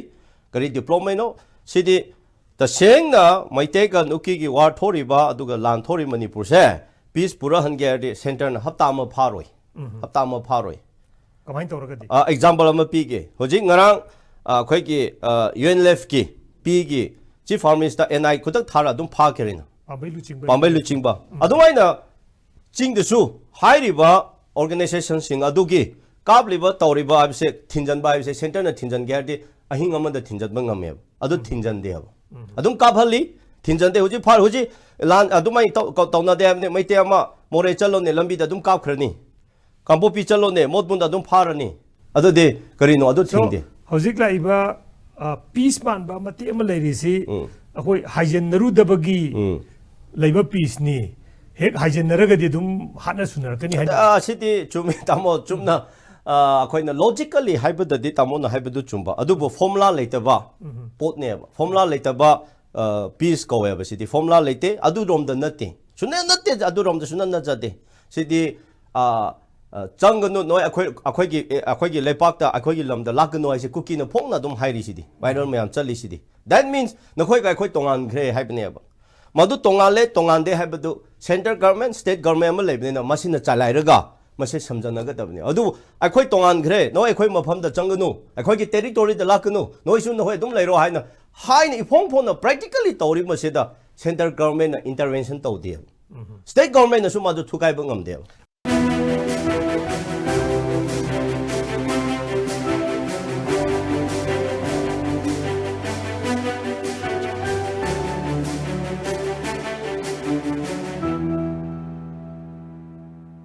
ꯀꯔꯤ development ꯅꯣ? ꯁꯤꯗꯤ ꯇꯁꯦꯡꯅ ꯃꯩꯇꯩꯒ ꯀꯨꯀꯤꯒꯤ war ꯊꯣꯛꯔꯤꯕ, ꯑꯗꯨꯒ ꯂꯥꯟ ꯊꯣꯛꯔꯤ ꯃꯅꯤꯄꯨꯔꯁꯦ peace ꯄꯨꯔꯛꯍꯟꯒꯦ ꯍꯥꯏꯔꯗꯤ centre ꯅ ꯍꯞꯇꯥ ꯑꯃ ꯐꯥꯔꯣꯏ, ꯍꯞꯇꯥ ꯑꯃ ꯐꯥꯔꯣꯏ꯫ ꯀꯃꯥꯏꯅ ꯇꯧꯔꯒꯗꯤ? ꯑꯦꯛꯖꯥꯝꯄꯜ ꯑꯃ ꯄꯤꯒꯦ꯫ ꯍꯧꯖꯤꯛ ꯉꯔꯥꯡ ꯑ, ꯑꯩꯈꯣꯏꯒꯤ ꯌꯨ ꯑꯦꯟ ꯂꯦꯐꯀꯤ ꯄꯤꯒꯤ ꯆꯤꯐ ꯑꯥꯔꯃꯤꯅꯤꯁꯇꯔ ꯑꯦꯟ ꯑꯥꯏ ꯈꯨꯗꯛ ꯊꯥꯔ ꯑꯗꯨꯝ ꯐꯥꯈ꯭ꯔꯦꯅ꯫ ꯄꯥꯝꯕꯩ ꯂꯨꯆꯤꯡꯕ ꯄꯥꯝꯕꯩ ꯂꯨꯆꯤꯡꯕ ꯑꯗꯨꯃꯥꯏꯅ ꯆꯤꯡꯗꯁꯨ ꯍꯥꯏꯔꯤꯕ ꯑꯣꯔꯒꯅꯥꯏꯖꯦꯁꯟꯁꯤꯡ ꯑꯗꯨꯒꯤ ꯀꯥꯞꯂꯤꯕ ꯇꯧꯔꯤꯕ ꯍꯥꯏꯕꯁꯦ, ꯊꯤꯡꯖꯤꯟꯕ ꯍꯥꯏꯕꯁꯦ, ꯁꯦꯟꯇꯔꯅ ꯊꯤꯡꯖꯤꯟꯒꯦ ꯍꯥꯏꯔꯗꯤ ꯑꯍꯤꯡ ꯑꯃꯗ ꯊꯤꯡꯖꯤꯟꯕ ꯉꯝꯃꯦꯕ꯫ ꯑꯗꯨ ꯊꯤꯡꯖꯤꯟꯗꯦꯕ꯫ ꯑꯗꯨꯝ ꯀꯥꯞꯍꯜꯂꯤ, ꯊꯤꯡꯖꯤꯟꯗꯦ꯫ ꯍꯧꯖꯤꯛ ꯐꯥꯔ ꯍꯧꯖꯤꯛ ꯂꯥꯟ ꯑꯗꯨꯃꯥꯏꯅ ꯇꯧ- ꯇꯧ- ꯇꯧꯅꯗꯦ ꯍꯥꯏꯕꯅꯤ꯫ ꯃꯩꯇꯩ ꯑꯃ ꯃꯣꯔꯦ ꯆꯠꯂꯣꯅꯦ, ꯂꯝꯕꯤꯗ ꯑꯗꯨꯝ ꯀꯥꯞꯈ꯭ꯔꯅꯤ꯫ ꯀꯥꯡꯄꯣꯛꯄꯤ ꯆꯠꯂꯣꯅꯦ, ꯃꯣꯠꯕꯨꯟꯗ ꯑꯗꯨꯝ ꯐꯥꯔꯅꯤ꯫ ꯑꯗꯨꯗꯤ ꯀꯔꯤꯅꯣ ꯑꯗꯨ? So, ꯊꯤꯡꯗꯦ꯫ ꯍꯧꯖꯤꯛ ꯂꯥꯛꯏꯕ ꯄꯤꯁ ꯃꯥꯟꯕ ꯃꯇꯦꯛ ꯑꯃ ꯂꯩꯔꯤꯁꯤ ꯎꯝ꯫ ꯑꯩꯈꯣꯏ ꯍꯥꯏꯖꯤꯟꯅꯔꯨꯗꯕꯒꯤ ꯎꯝ꯫ ꯂꯩꯕ ꯄꯤꯁꯅꯤ꯫ ꯍꯦꯛ ꯍꯥꯏꯖꯤꯟꯅꯔꯒꯗꯤ ꯑꯗꯨꯝ ꯍꯥꯠꯅ ꯁꯨꯅꯔꯛꯀꯅꯤ ꯍꯥꯏꯅ ꯑ, ꯁꯤꯗꯤ ꯆꯨꯝꯃꯤ ꯇꯥꯃꯣ, ꯆꯨꯝꯅ꯫ ꯑ, ꯑꯩꯈꯣꯏꯅ ꯂꯣꯖꯤꯀꯦꯜꯂꯤ ꯍꯥꯏꯕꯗꯗꯤ ꯇꯥꯃꯣꯅ ꯍꯥꯏꯕꯗꯨ ꯆꯨꯝꯕ, ꯑꯗꯨꯕꯨ ꯐꯣꯔꯃꯨꯂꯥ ꯂꯩꯇꯕ ꯄꯣꯠꯅꯦꯕ꯫ ꯐꯣꯔꯃꯨꯂꯥ ꯂꯩꯇꯕ ꯄꯤꯁ ꯀꯧꯋꯦꯕ꯫ ꯁꯤꯗꯤ ꯐꯣꯔꯃꯨꯂꯥ ꯂꯩꯇꯦ, ꯑꯗꯨꯔꯣꯝꯗ ꯅꯠꯇꯦ, ꯁꯨꯡꯅ ꯅꯠꯇꯦ, ꯑꯗꯨꯔꯣꯝꯗ ꯁꯨꯡꯅ ꯅꯠꯆꯗꯦ꯫ ꯁꯤꯗꯤ ꯑ, ꯑ, ꯆꯪꯒꯅꯨ ꯅꯣꯏ, ꯑꯩꯈꯣꯏ ꯑꯩꯈꯣꯏꯒꯤ ꯑꯦ, ꯑꯩꯈꯣꯏꯒꯤ ꯂꯩꯄꯥꯛꯇ, ꯑꯩꯈꯣꯏꯒꯤ ꯂꯝꯗ ꯂꯥꯛꯀꯅꯨ ꯍꯥꯏꯁꯦ ꯀꯨꯀꯤꯅ ꯐꯣꯡꯅ ꯑꯗꯨꯝ ꯍꯥꯏꯔꯤꯁꯤꯗꯤ, ꯚꯥꯏꯔꯦꯜ ꯃꯌꯥꯝ ꯆꯠꯂꯤꯁꯤꯗꯤ꯫ That means ꯅꯈꯣꯏꯒ ꯑꯩꯈꯣꯏ ꯇꯣꯉꯥꯟꯈ꯭ꯔꯦ ꯍꯥꯏꯕꯅꯦꯕ꯫ ꯃꯗꯨ ꯇꯣꯉꯥꯜꯂꯦ ꯇꯣꯉꯥꯟꯗꯦ ꯍꯥꯏꯕꯗꯨ ꯁꯦꯟꯇ꯭ꯔꯦꯜ ꯒꯔꯃꯦꯟ, ꯁ꯭ꯇꯦꯠ ꯒꯔꯃꯦꯟ ꯑꯃ ꯂꯩꯕꯅꯤꯅ ꯃꯁꯤꯅ ꯆꯂꯥꯏꯔꯒ ꯃꯁꯤ ꯁꯝꯖꯟꯅꯒꯗꯕꯅꯤ꯫ ꯑꯗꯨꯕꯨ ꯑꯩꯈꯣꯏ ꯇꯣꯉꯥꯟꯈ꯭ꯔꯦ, ꯅꯣꯏ ꯑꯩꯈꯣꯏ ꯃꯐꯝꯗ ꯆꯪꯒꯅꯨ, ꯑꯩꯈꯣꯏꯒꯤ ꯇꯦꯔꯤꯇꯣꯔꯤꯗ ꯂꯥꯛꯀꯅꯨ, ꯅꯣꯏꯁꯨ ꯅꯈꯣꯏ ꯑꯗꯨꯝ ꯂꯩꯔꯣ ꯍꯥꯏꯅ ꯍꯥꯏꯅ ꯏꯐꯣꯡ ꯐꯣꯡꯅ ꯄ꯭ꯔꯦꯛꯇꯤꯀꯦꯜꯂꯤ ꯇꯧꯔꯤꯕ ꯃꯁꯤꯗ ꯁꯦꯟꯇ꯭ꯔꯦꯜ ꯒꯔꯃꯦꯟꯅ ꯏꯟꯇꯔꯚꯦꯟꯁꯟ ꯇꯧꯗꯦꯕ꯫ ꯁ꯭ꯇꯦꯠ ꯒꯔꯃꯦꯟꯅꯁꯨ ꯃꯗꯨ ꯊꯨꯒꯥꯏꯕ ꯉꯝꯗꯦꯕ꯫